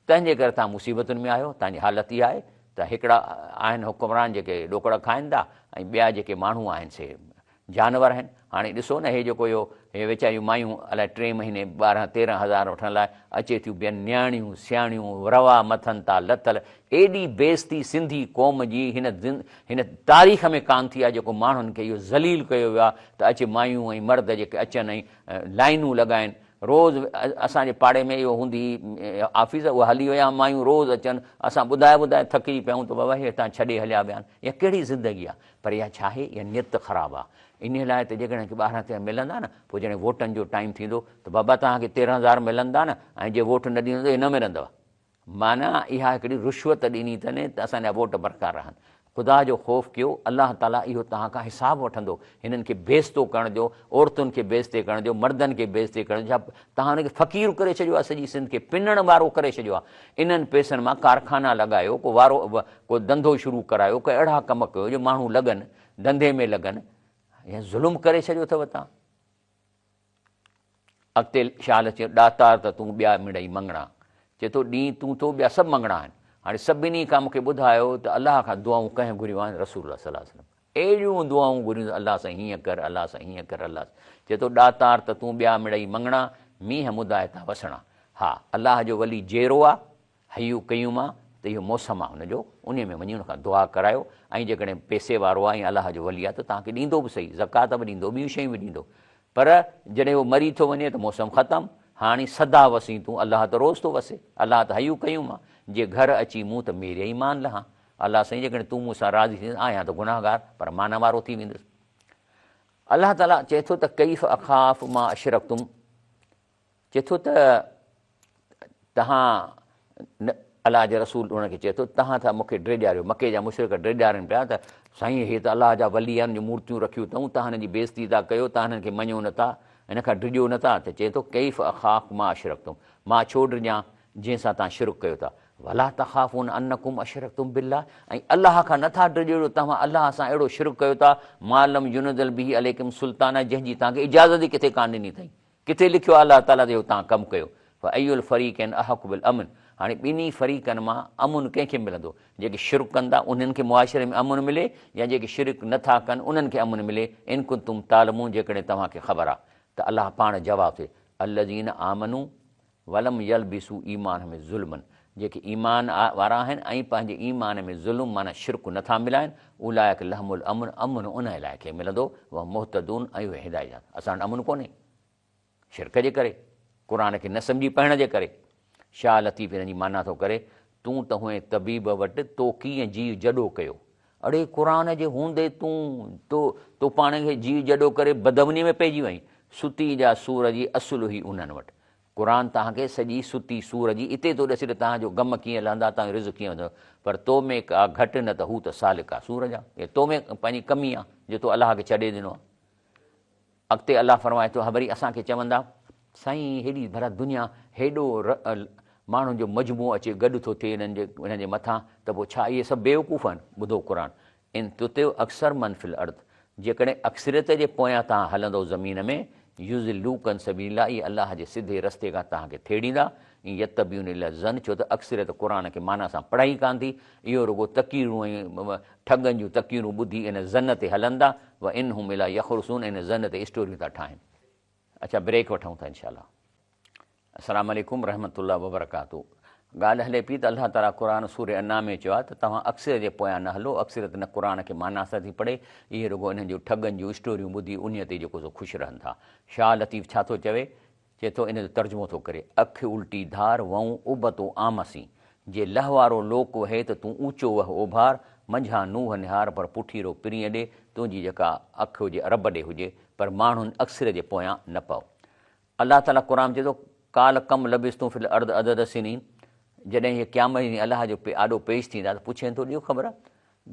تنهن جي ڪري توهان مصيبتن ۾ آهيو، توهان جي حالت اها آهي ته هڪڙا آهن حڪمران جيڪي ڏوڪڙ کائن ٿا ۽ ٻيا جيڪي ماڻهو آهن سي جانور آهن. هاڻي ڏسو نه هي جيڪو اهو هي ويچاريون مايون الائي ٽئين مهيني ٻارهن تيرهن هزار وٺڻ لاء اچي ٿيون ٻين نياڻيون سياڻيون روا مٿن تان لٿل ايڏي بيعزتي سنڌي قوم جي هن هن تاريخ ۾ ڪانه ٿي آهي جيڪو ماڻهن کي اهو ذليل ڪيو ويو آهي ته اچي مايون ۽ مرد جيڪي اچن ۽ لائينون لڳائن روز اسان جي پاڙي ۾ اهو هوندي هئي آفيس اها هلي ويا مايون روز اچن اسان ٻڌائي ٻڌائي ٿڪجي پيا آهيون ته بابا هي هتان ڇڏي هليا ويا آهن اها ڪهڙي زندگي آهي پر اها ڇا آهي اها نيت خراب آهي انهي لاء ته جيڪڏهن ڪي ٻارهن تيرهن ملندا نه پوء جڏهن ووٽن جو ٽائيم ٿيندو ته بابا توهان کي تيرهن هزار ملندا نه ۽ جي ووٽ نه ڏيندو ته اهي نه ملندو معنيٰ اها هڪڙي رشوت ڏني اٿن ته اسان جا ووٽ برقرار رهن. خدا جو خوف ڪيو، الله تعاليٰ اهو توهان کان حساب وٺندو، هنن کي بيعزتو ڪرڻ جو، عورتن کي بيعزتي ڪرڻ جو، مردن کي بيعزتي ڪرڻ جو، ڇا توهان هن کي فقير ڪري ڇڏيو آهي، سڄي سنڌ کي پنڻ وارو ڪري ڇڏيو آهي. انهن پئسن مان ڪارخانا لڳايو، ڪو وارو ڪو ڌنڌو شروع ڪرايو، ڪي اهڙا ڪم ڪيو جو ماڻهو لڳن، ڌنڌي ۾ لڳن، يا ظلم ڪري ڇڏيو اٿو توهان. اڳتي شال چيو، ڏاتار ته تون ٻيا مڙئي مڱڻا. چئي ٿو، ڏين تون ٿو ٻيا سڀ مڱڻا آهن. هاڻي سڀني کان مون کي ٻڌايو ته الله کان دعائون ڪنهن گهريون آهن؟ رسول الله صلي الله عليه وسلم اهڙيون دعائون گهريون ته الله سائين هيئن ڪر، الله سائين هيئن ڪر، الله چئي ٿو، ڏاتار ته تون ٻيا مڙئي مڱڻا، مينهن مدائتا وسڻا. ها، الله جو ولي جيئرو آ، حي قيوم آ ته اهو موسم آ ان جو، انهي ۾ وڃي ان کان دعا ڪرايو ۽ جيڪڏهن پئسي وارو آ ۽ الله جو ولي آ ته توهان کي ڏيندو به سهي، زڪوات به ڏيندو، ٻيون شيون به ڏيندو. پر جڏهن هو مري ٿو وڃي ته موسم ختم، هاڻي سدا وسين تون، الله ته روز ٿو وسي، الله ته حي قيوم آ، جي گهر اچي مون ته ميري ايمان لهان. الله سائين جيڪڏهن تون مون سان راضي ٿيندين، آهيان ته گنهگار پر مان وارو ٿي ويندس. الله تعاليٰ چئي ٿو ته ڪيف اخاف ما اشرڪتم، چئي ٿو ته توهان الله جي رسول انهن کي چئي ٿو توهان ٿا مون کي ڊيڄاريو، مڪي جا مشرڪ ڊيڄارين پيا ته سائين هي ته الله جا ولي آهن جو مورتيون رکيون اٿئون، توهان هنن جي بيعزتي ٿا ڪيو، توهان هنن کي مڃو نٿا، هن کان ڊڄو نٿا ته چئي ٿو ڪيف اخاف ما اشرڪتم مان ڇو ڊڄان جنهن سان توهان شرڪ ڪيو ٿا، ولا تخافون انڪم اشرڪتم بالله ۽ الله کان نٿا ڊڄو جو توهان الله سان اهڙو شرڪ ڪيو ٿا، ما لم ينزل به عليڪم سلطانا جنهن جي توهان کي اجازت ئي ڪٿي ڪانه ڏني اٿئي. ڪٿي لکيو آهي الله تعاليٰ ته اهو توهان ڪم ڪيو، فاي الفريقين احق بالامن هاڻي ٻنهي فريقن مان امن ڪنهن کي ملندو؟ جيڪي شرڪ ڪن ٿا انهن کي معاشري ۾ امن ملي يا جيڪي شرڪ نه ٿا ڪن انهن کي امن ملي؟ ان ڪنتم تعلمون جيڪڏهن توهان کي خبر آ ته الله پاڻ جواب ٿو ڏي الذين آمنوا ولم يلبسوا ايمانهم ظلما جيڪي ايمان وارا آهن ۽ پنهنجي ايمان ۾ ظلم معنيٰ شرڪ نه ٿا ملائن اولئک لهم الامن امن انهن لاء کي ملندو وهم مهتدون ۽ اهي هدايت يافته اسان وٽ امن ڪونهي شرڪ جي ڪري، قرآن کي نه سمجهي پڙهڻ جي ڪري. شاهه لطيف ان جي معنيٰ ٿو ڪري، تون ته هئين طبيب وٽ، تو ڪيئن جيء جڏو ڪيو؟ اڙي قرآن جي هوندي تون، تو، تو پاڻ کي جيء جڏو ڪري بدامنيء ۾ پئجي وئين. ستي جا سور جي اصل هئي انهن وٽ. قرآن توهان کي سڄي ستي سور جي اتي ٿو ڏسي ته توهان جو غم ڪيئن لهندا، توهان جو رزق ڪيئن وڌندو. پر تو ۾ ڪا گهٽ نه ته هو ته سالڪ آ سور جا. اها تو ۾ پنهنجي ڪمي آ، جو تو الله کي ڇڏي ڏنو آ. اڳتي الله فرمائي ٿو، وري اسان کي چوندا، سائين هيڏي ڀلا دنيا هيڏو ماڻهن جو مجموعو اچي گڏ ٿو ٿئي انهن جي انهن جي مٿان ته پوء ڇا اهي سڀ بيوقوف آهن؟ ٻڌو قرآن، ان تطع اڪثر من في الارض جيڪڏهن اڪثريت جي پويان توهان هلندؤ زمين ۾، يضلوڪ عن سبيل الله اهي الله جي سڌي رستي کان توهان کي ٿيڙيندا، ان يتبعون الا الظن ڇو ته اڪثريت قرآن کي معنيٰ سان پڙهائي ڪانه ٿي، اهو رڳو تقريرون ۽ ٺڳن جون تقريرون ٻڌي ان ظن تي هلن ٿا، و ان هم الا يخرصون ان ظن تي اسٽوريون ٿا ٺاهن. اڇا بريڪ وٺون ٿا انشاء الله. السلام عليڪم رحمة الله وبرڪاته ڳالهه هلي پئي ته الله تعالي قرآن سورة انعام ۾ چيو آهي ته توهان اڪثريت جي پويان نه هلو اڪثريت نه قرآن کي معنيٰ سان ٿي پڙهي اهي رڳو انهن جون ٺڳن جون اسٽوريون ٻڌي انهيء تي جيڪو سو خوش رهن ٿا شاهه لطيف ڇا ٿو چوي چئي ٿو ان جو ترجمو ٿو ڪري، اک الٽي ڌار، وئون ابتو آمسين، جي لهوارو لوڪ وهي ته تون اوچو وهه اوڀار، منجهان نوح نهار پر پٺيرو پرينء ڏي، تنهنجي جيڪا اک هجي رب ڏي هجي، پر ماڻهن اڪثر جي پويان نه پئو. الله تعاليٰ قرآن ۾ چئي ٿو، قال ڪم لبثتم في الارض عدد سنين، جڏهن اهي قيامت جي ڏينهن الله جو آڏو پيش ٿيندا ته پڇين ٿو ڏيو خبر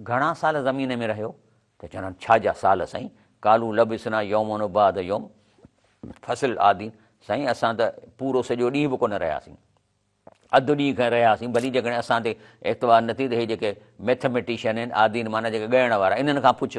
گهڻا سال زمين ۾ رهيو؟ ته چوندن ڇا جا سال سائين، قالوا لبثنا يوما او بعض يوم فاسئل العادين، سائين اسان ته پورو سڄو ڏينهن به ڪونه رهياسين، اڌ ڏينهن کن رهياسين، ڀلي جيڪڏهن اسان تي اعتبار نه ٿي ته هي جيڪي ميٿميٽيشن آهن، عادين معنيٰ جيڪي ڳڻڻ وارا، انهن کان پڇ.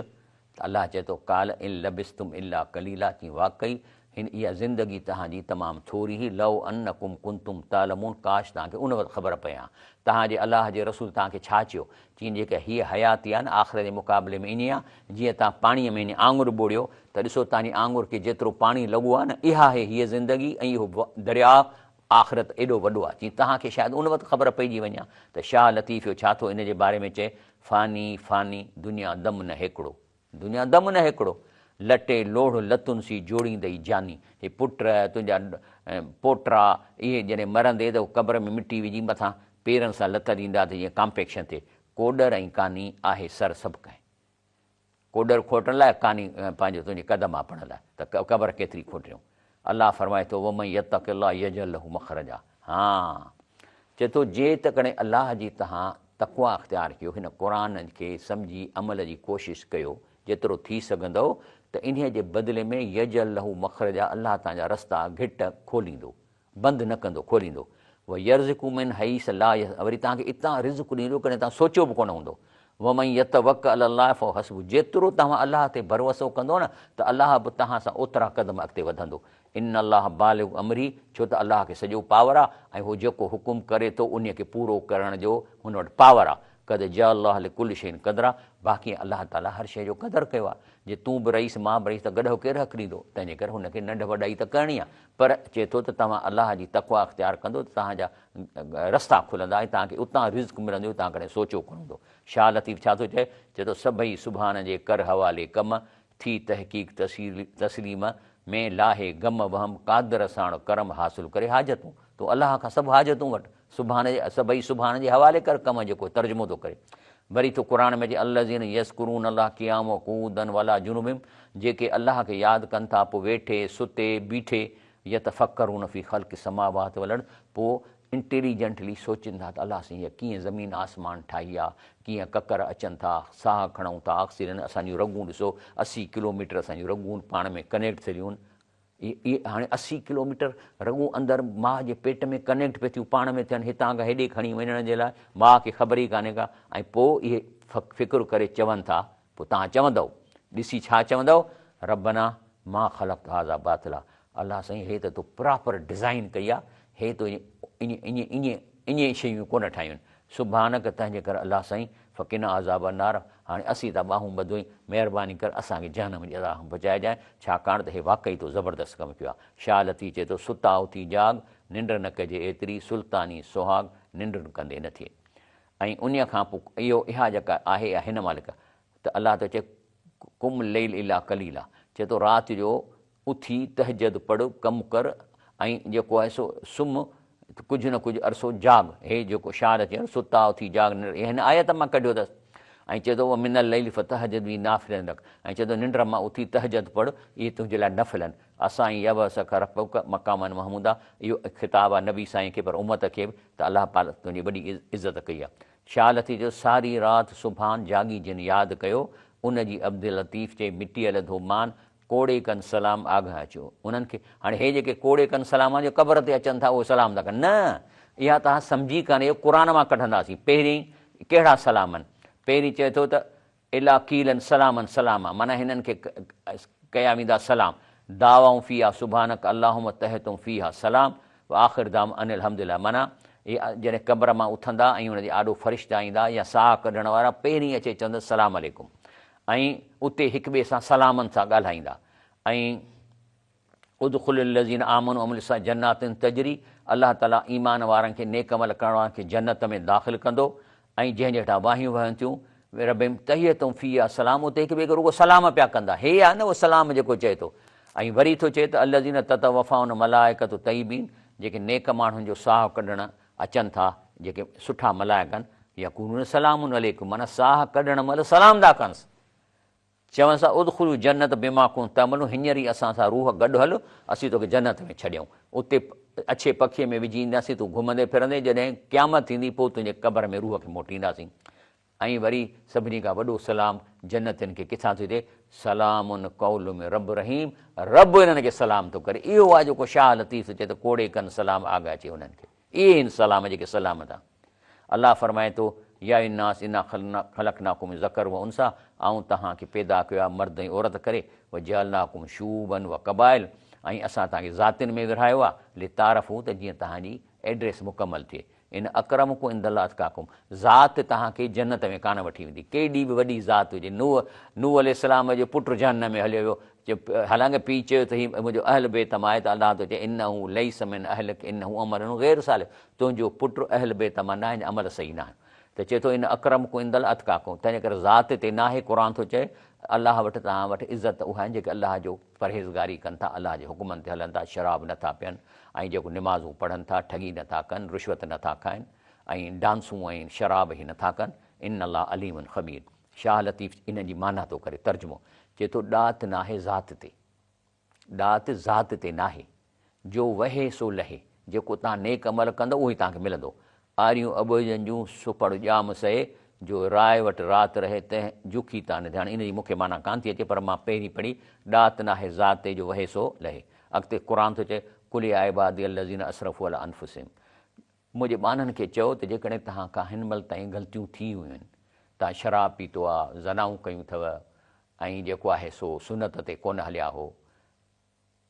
ته الله چئي ٿو، قال ان لبثتم الا قليلا، چي واقعي هن اها زندگي توهان جي تمام ٿوري هئي، لو انڪم ڪنتم تعلمون، ڪاش توهان کي ان وقت خبر پئي ها. توهان جي الله جي رسول توهان کي ڇا چيو؟ چين جيڪا هيء حياتي آهي نه آخرت جي مقابلي ۾ ائين آهي جيئن توهان پاڻيء ۾ هن آڱر ٻوڙيو ته ڏسو توهان جي آڱر کي جيترو پاڻي لڳو آهي نه اها آهي هيء زندگي ۽ اهو درياء آخرت ايڏو وڏو آهي. چين توهان کي شايد ان وقت خبر پئجي وڃي ها ته شاهه لطيف اهو ڇا ٿو ان جي باري ۾ چئي، فاني فاني دنيا دم نه هيڪڙو. دنيا دم نه هيڪڙو، لٽي لوڙهه لتن سين جوڙيندئي جاني. هي پٽ، تنهنجا پوٽا، اهي جڏهن مرندي ته قبر ۾ مٽي وجهي مٿان پيرن سان لت ڏيندا ته جيئن ڪامپيڪشن ٿئي. ڪوڏر ۽ ڪاني آهي سر سڀ ڪنهن. ڪوڏر کوٽڻ لاء، ڪاني پنهنجو تنهنجي قد ماپڻ لاء ته قبر ڪيتري کوٽيون. الله فرمائي ٿو، ومن يتق الله يجعل له مخرجا. ها! چئي ٿو، جيڪڏهن الله جي توهان تقويٰ اختيار ڪيو، هن قرآن کي سمجهي عمل جي ڪوشش ڪيو، جيترو ٿي سگهندؤ، ته انهيء جي بدلي ۾ يجعل له مخرجا الله توهان جا رستا گهٽ کوليندو، بند نه ڪندو، کوليندو. ويرزقه من حيث لا يحتسب وري توهان کي اتان رزق ڏيندو ڪڏهن توهان سوچيو به ڪونه هوندو. ومن يتوڪل علي الله فهو حسبه جيترو توهان الله تي ڀروسو ڪندؤ نه ته الله به توهان سان اوترا قدم اڳتي وڌندو. ان الله بالغ امره ڇو ته الله کي سڄو پاور آ ۽ هو جيڪو حڪم ڪري ٿو انهي کي پورو ڪرڻ جو هن وٽ پاور آ. قد جعل الله لڪل شيء قدرا باقي الله تعالي هر شيء جو قدر ڪيو آ. جي تون به رئيس مان به رئيس ته گڏهه ڪير حق ڏيندو؟ تنهن جي ڪري هن کي ننڍ وڏائي ته ڪرڻي آ. پر چئي ٿو ته توهان الله جي تقويٰ اختيار ڪندو ته توهان جا رستا کلندا ۽ توهان کي اتان رزق ملندو جو توهان ڪڏهن سوچيو ڪونه هوندو. شاهه لطيف ڇا ٿو چئي؟ چئي ٿو سڀئي سبحان جي ڪر حوالي ڪم، ٿي تحقيق تسليم ۾ لاهي غم وهم، قادر ساڻ ڪرم حاصل ڪري حاجتون. تون الله کان سڀ حاجتون وٺ، سبحان جي سڀئي سبحان جي حوالي ڪر ڪم جيڪو ترجمو ٿو ڪري. وري ٿو قرآن ۾ اچي الذين يذڪرون الله قياما وقعودا وعلي جنوبهم جيڪي الله کي ياد ڪن ٿا پوء ويٺي، ستي، بيٺي يتفڪرون في خلق السماوات والارض پوء انٽيليجنٽلي سوچين ٿا ته الله سائين هيء ڪيئن زمين آسمان ٺاهي آ، ڪيئن ڪڪر اچن ٿا، ساهه کڻون ٿا، آڪسيجن اسان جون رڳون ڏسو 80 ڪلوميٽر اسان جون رڳون پاڻ ۾ ڪنيڪٽ ٿيل هيون، اهي هاڻي 80 ڪلوميٽر رڳون اندر ماء جي پيٽ ۾ ڪنيڪٽ پئي ٿيون پاڻ ۾ ٿين هتان کان هيڏي کڻي وڃڻ جي لاء ماء کي خبر ئي ڪانهي ڪا ۽ پوء اهي فڪر ڪري چون ٿا پوء توهان چوندؤ ڏسي ڇا چوندؤ ربنا ما خلقت هذا باطلا الله سائين هي ته تو پراپر ڊزائين ڪئي آ هي تو ائين ائين ائين ائين شيون ڪونه ٺاهيون آهن. سبحانڪ تنهنجي ڪري الله سائين فقنا عذاب النار هاڻي اسين ٿا ٻانهون ٻڌوئين مهرباني ڪر اسان کي جهنم جي عذاب کان بچائجانء ڇاڪاڻ ته هي واقعي تو زبردست ڪم ڪيو آهي. شاهه لطيف چئي ٿو ستا اٿي جاڳ ننڊ نه ڪجي ايتري سلطاني سهاڳ ننڊ ڪندي نه ٿئي ۽ انهيء کان پوء اهو اها جيڪا آهي اها هن مهل ته الله ٿو چئي قم الليل الا قليلا چئي ٿو رات جو اٿي تهجد پڙهه، ڪم ڪر ۽ جيڪو آهي سو سمهه ڪجهه نه ڪجهه عرصو جاڳ. هي جيڪو شاعر چيو نه ستا اٿي جاڳ ننڊ هي هن آيت مان ڪڍيو اٿس ۽ چئي ٿو ومن الليل فتهجد به نافلة لڪ ۽ چئي ٿو ننڊ مان اٿي تهجد پڙهه اهي تنهنجي لاء نفل آهن. عسيٰ ان يبعثک ربک مقاما محمودا اهو خطاب آهي نبي سائين کي پر امت کي به ته الله پاڪ تنهنجي وڏي عزت ڪئي آهي. شاهه لطيف چيو ساري رات سبحان جاڳي جن ياد ڪيو ان جي عبداللطيف چئي مٽيء لڌو مان ڪوڙي ڪن سلام آگهه اچو انهن کي هاڻي هي جيڪي ڪوڙي ڪن سلام جو قبر تي اچن ٿا اهي سلام ٿا ڪن نه اها توهان سمجهي ڪانه اهو قرآن مان ڪڍنداسين پهرين ڪهڙا سلام آهن پهرين چئي ٿو ته الا قيلن سلامن سلاما معنيٰ هنن کي ڪيا ويندا سلام دعوائون فيها سبحانڪ اللهم تحيتهم فيها سلام وآخر دعوام ان الحمد لله معنيٰ اهي جڏهن قبر مان اٿندا ۽ ان جي آڏو فرشتا ايندا يا ساهه ڪڍڻ وارا پهرين اچي چوندا سلام عليڪم ۽ اتي هڪ ٻئي سان سلامن سان ڳالهائيندا ۽ ادخل الذين آمنوا وعملوا الصالحات جنات تجري الله تعالي ايمان وارن کي نيڪ عمل ڪرڻ وارن کي جنت ۾ داخل ڪندو ۽ جنهن جي هيٺان واهيون وهن ٿيون ربهم تحيتهم فيها سلام اتي هڪ ٻئي کي رڳو سلام پيا ڪندا هي آهي نه اهو سلام جيڪو چئي ٿو ۽ وري ٿو چئي ته الذين تتوفاهم الملائڪة طيبين جيڪي نيڪ ماڻهن جو ساهه ڪڍڻ اچن ٿا جيڪي سٺا ملائڪ آهن يقولون سلام عليڪم معنيٰ ساهه ڪڍڻ مهل سلام ٿا ڪنس چونس ٿا ادخلوا الجنة بما ڪنتم تعملون هينئر ئي اسان سان روح گڏ هل اسين توکي جنت ۾ ڇڏيون اتي اڇي پکيء ۾ وجهي اينداسين تون گهمندي ڦرندين جڏهن قيامت ٿيندي پوء تنهنجي قبر ۾ روح کي موٽينداسين ۽ وري سڀني کان وڏو سلام جنتين کي ڪٿان ٿو ٿئي؟ سلام قول من رب رحيم، رب انهن کي سلام ٿو ڪري. اهو آهي جيڪو شاهه لطيف ٿو چئي ته ڪوڙي ڪن سلام آڳ اچي انهن کي. اهي آهن سلام جيڪي سلام ٿا. الله فرمائي ٿو، يا ايها الناس انا خلقناڪم من ذڪر و انثيٰ آئون توهان کي پيدا ڪيو آهي مرد ۽ عورت ڪري، وجعلناڪم شعوبا وقبائل ۽ اسان توهان کي ذاتين ۾ ورهايو آهي، لتعارفوا ته جيئن توهان جي ايڊريس مڪمل ٿئي. ان اڪرمڪم عند الله اتقاڪم، ذات توهان کي جنت ۾ ڪانه وٺي ويندي، ڪيڏي به وڏي ذات هجي، نوح، نوح عليه السلام جو پٽ جهنم ۾ هليو ويو، حالانڪه پيء چيو ته هي منهنجو اهل بيت مان آهي ته الله ٿو چئي انه ليس من اهلڪ انه عمل غير صالح، تنهنجو پٽ اهل بيت مان ناهي، عمل صحيح ناهن. ته چئي ٿو ان اڪرمڪم عند الله اتقاڪم، تنهنجي ڪري ذات تي ناهي، قرآن ٿو چئي الله وٽ توهان وٽ عزت اها آهن جيڪي الله جو پرهيزگاري ڪن ٿا، الله جي حڪمن تي هلن ٿا، شراب نه ٿا پين ۽ جيڪو نمازون پڙهن ٿا، ٺڳي نه ٿا ڪن، رشوت نه ٿا کائن ۽ ڊانسون ۽ شراب هي نه ٿا ڪن، ان الله عليم خبير. شاهه لطيف ان جي معنيٰ ٿو ڪري، ترجمو، چئي ٿو ڏات ناهي ذات تي، ڏات ذات تي ناهي، جو وهي سو لهي، جيڪو توهان نيڪ عمل ڪندؤ اهو ئي توهان کي ملندو. آريون اٻوجهن جون، سپڙ ڄام سهي، جو راء وٽ رات رهي، تنهن جوکي تان نڌي. هاڻي ان جي مون کي معنيٰ ڪانه ٿي اچي، پر مان پهرين پڙهي، ڏات ناهي ذات تي، جو وهي سو لهي. اڳتي قرآن ٿو چئي، قل يا عبادي الذين اسرفوا علي انفسهم منهنجي ٻانهن کي چئو ته جيڪڏهن توهان کان هن مهل تائين غلطيون ٿي ويون آهن، توهان شراب پيتو آ، زنائون ڪيون اٿو ۽ جيڪو آهي سو سنت تي ڪونه هليا هو،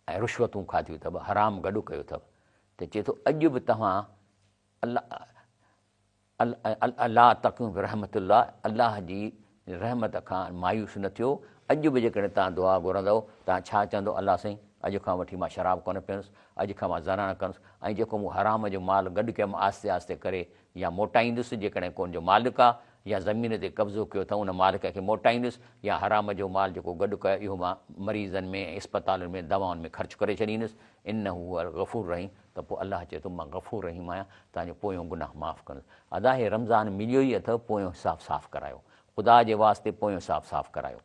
۽ رشوتون کاڌيون اٿو، حرام گڏ ڪيو اٿو ته چئي ٿو اڄ به توهان الله لا تقنطوا من رحمت الله الله جي رحمت کان مايوس نه ٿيو، اڄ به جيڪڏهن توهان دعا گهرندؤ توهان ڇا چوندؤ الله سائين اڄ کان وٺي مان شراب ڪونه پيئندس، اڄ کان مان زنا نه ڪندس ۽ جيڪو مون حرام جو مال گڏ ڪيو مان آهستي آهستي ڪري يا موٽائيندس جيڪڏهن ڪو ان جو مالڪ آ يا زمين تي قبضو ڪيو اٿئون ان مالڪ کي موٽائيندس يا حرام جو مال جيڪو گڏ ڪيو اهو مان مريضن ۾ ۽ اسپتالن ۾ دوائن ۾ خرچ ڪري ڇڏيندس انه هو الغفور الرحيم ته پوء الله چئي ٿو مان غفور رحيم آهيان توهان جو پويون گناهه معاف ڪندس ادا هي رمضان مليو ئي اٿئو پويون حساب صاف ڪرايو خدا جي واسطي پويون حساب صاف ڪرايو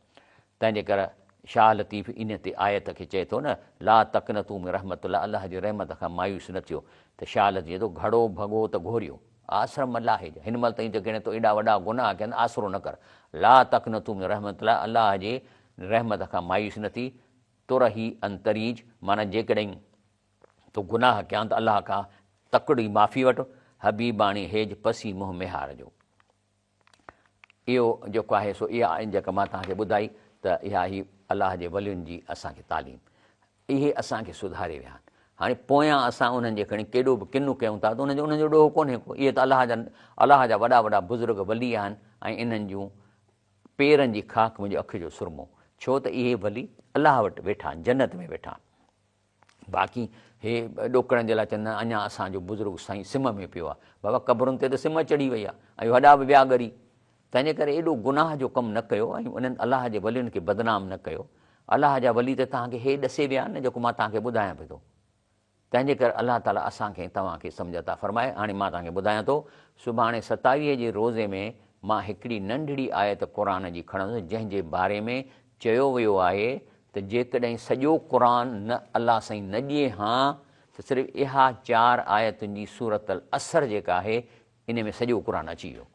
تنهن جي ڪري شاهه لطيف ان تي آيت کي چئي ٿو نه لا تقنطوا من رحمت الله الله جي رحمت کان مايوس نه ٿيو ته شاهه لطيف چئي ٿو گهڙو ڀڳو ته گهوريو آسرو م لاهج، هن مهل تائين ته ڪنهن تو ايڏا وڏا گناهه ڪيا آهن، آسرو نه ڪر. لا تقنطوا من رحمت الله، الله جي رحمت کان مايوس نه ٿي، ترهي ان تريج، معنيٰ جيڪڏهن تو گناهه ڪيا آهن ته الله کان تڪڙي معافي وٺ، حبيباڻي هيج پسي منهن ميهار جو. اهو جيڪو آهي سو اها آهي جيڪا مان توهان کي ٻڌائي ته اها هي الله جي ولين جي اسان کي تعليم. اهي اسان کي سڌاري ويا آهن. هاڻي پويان اسان انهن جي کڻي ڪيڏو به ڪن ڪيون ٿا ته انهن جو انهن جو ڏوهه ڪونهي ڪو. اهي ته الله جا الله جا وڏا وڏا بزرگ ولي آهن ۽ انهن جون پيرن جي خاڪ منهنجي اک جو سرمو. ڇو ته اهي ولي الله وٽ ويٺا آهن، جنت ۾ ويٺا آهن. باقي هي ڏوڪڙن جي لاء چوندا آهن اڃا اسان جو بزرگ سائين سم ۾ پيو آهي. بابا قبرن تي ته سم چڙهي وئي آهي ۽ هڏا به ويا ڳري. تنهنجي ڪري ايڏو گناهه جو ڪم نه ڪيو ۽ انهن الله جي ولين کي بدنام نه ڪيو. الله جا ولي ته توهان کي هي ڏسي ويا آهن نه جيڪو مان توهان کي ٻڌايان پيو ٿو. تنهنجي ڪري الله تعاليٰ اسان کي ۽ توهان کي سمجهه عطا فرمائي. هاڻي مان توهان کي ٻڌايان ٿو، سڀاڻي ستاويهه جي روزي ۾ مان هڪڙي ننڍڙي آيت قرآن جي کڻندس جنهن جي باري ۾ چيو ويو آهي ته جيڪڏهن سڄو قرآن نه الله سائين نه ڏئي هان ته صرف اها چار آيتن جي سورة العصر جيڪا آهي ان ۾ سڄو قرآن اچي ويو.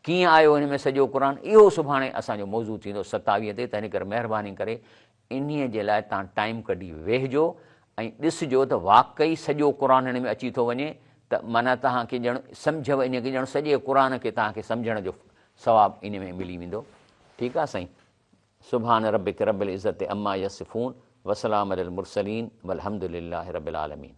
ڪيئن آيو ان ۾ سڄو قرآن اهو سڀاڻي اسان جو موضوع ٿيندو ستاويهه تي تنهن ڪري مهرباني ڪري انهيء جي لاء توهان ٽائيم ڪڍي ويهجو ۽ ڏسجو ته واقعي سڄو قرآن هن ۾ اچي ٿو وڃي ته معنيٰ توهان کي ڄڻ سمجهه انهيء کي ڄڻ سڄي قرآن کي توهان کي سمجهڻ جو ثواب ان ۾ ملي ويندو ٺيڪ آ سائين سبحان ربک رب العزت عما يصفون وسلام علي المرسلين والحمد لله رب العالمين.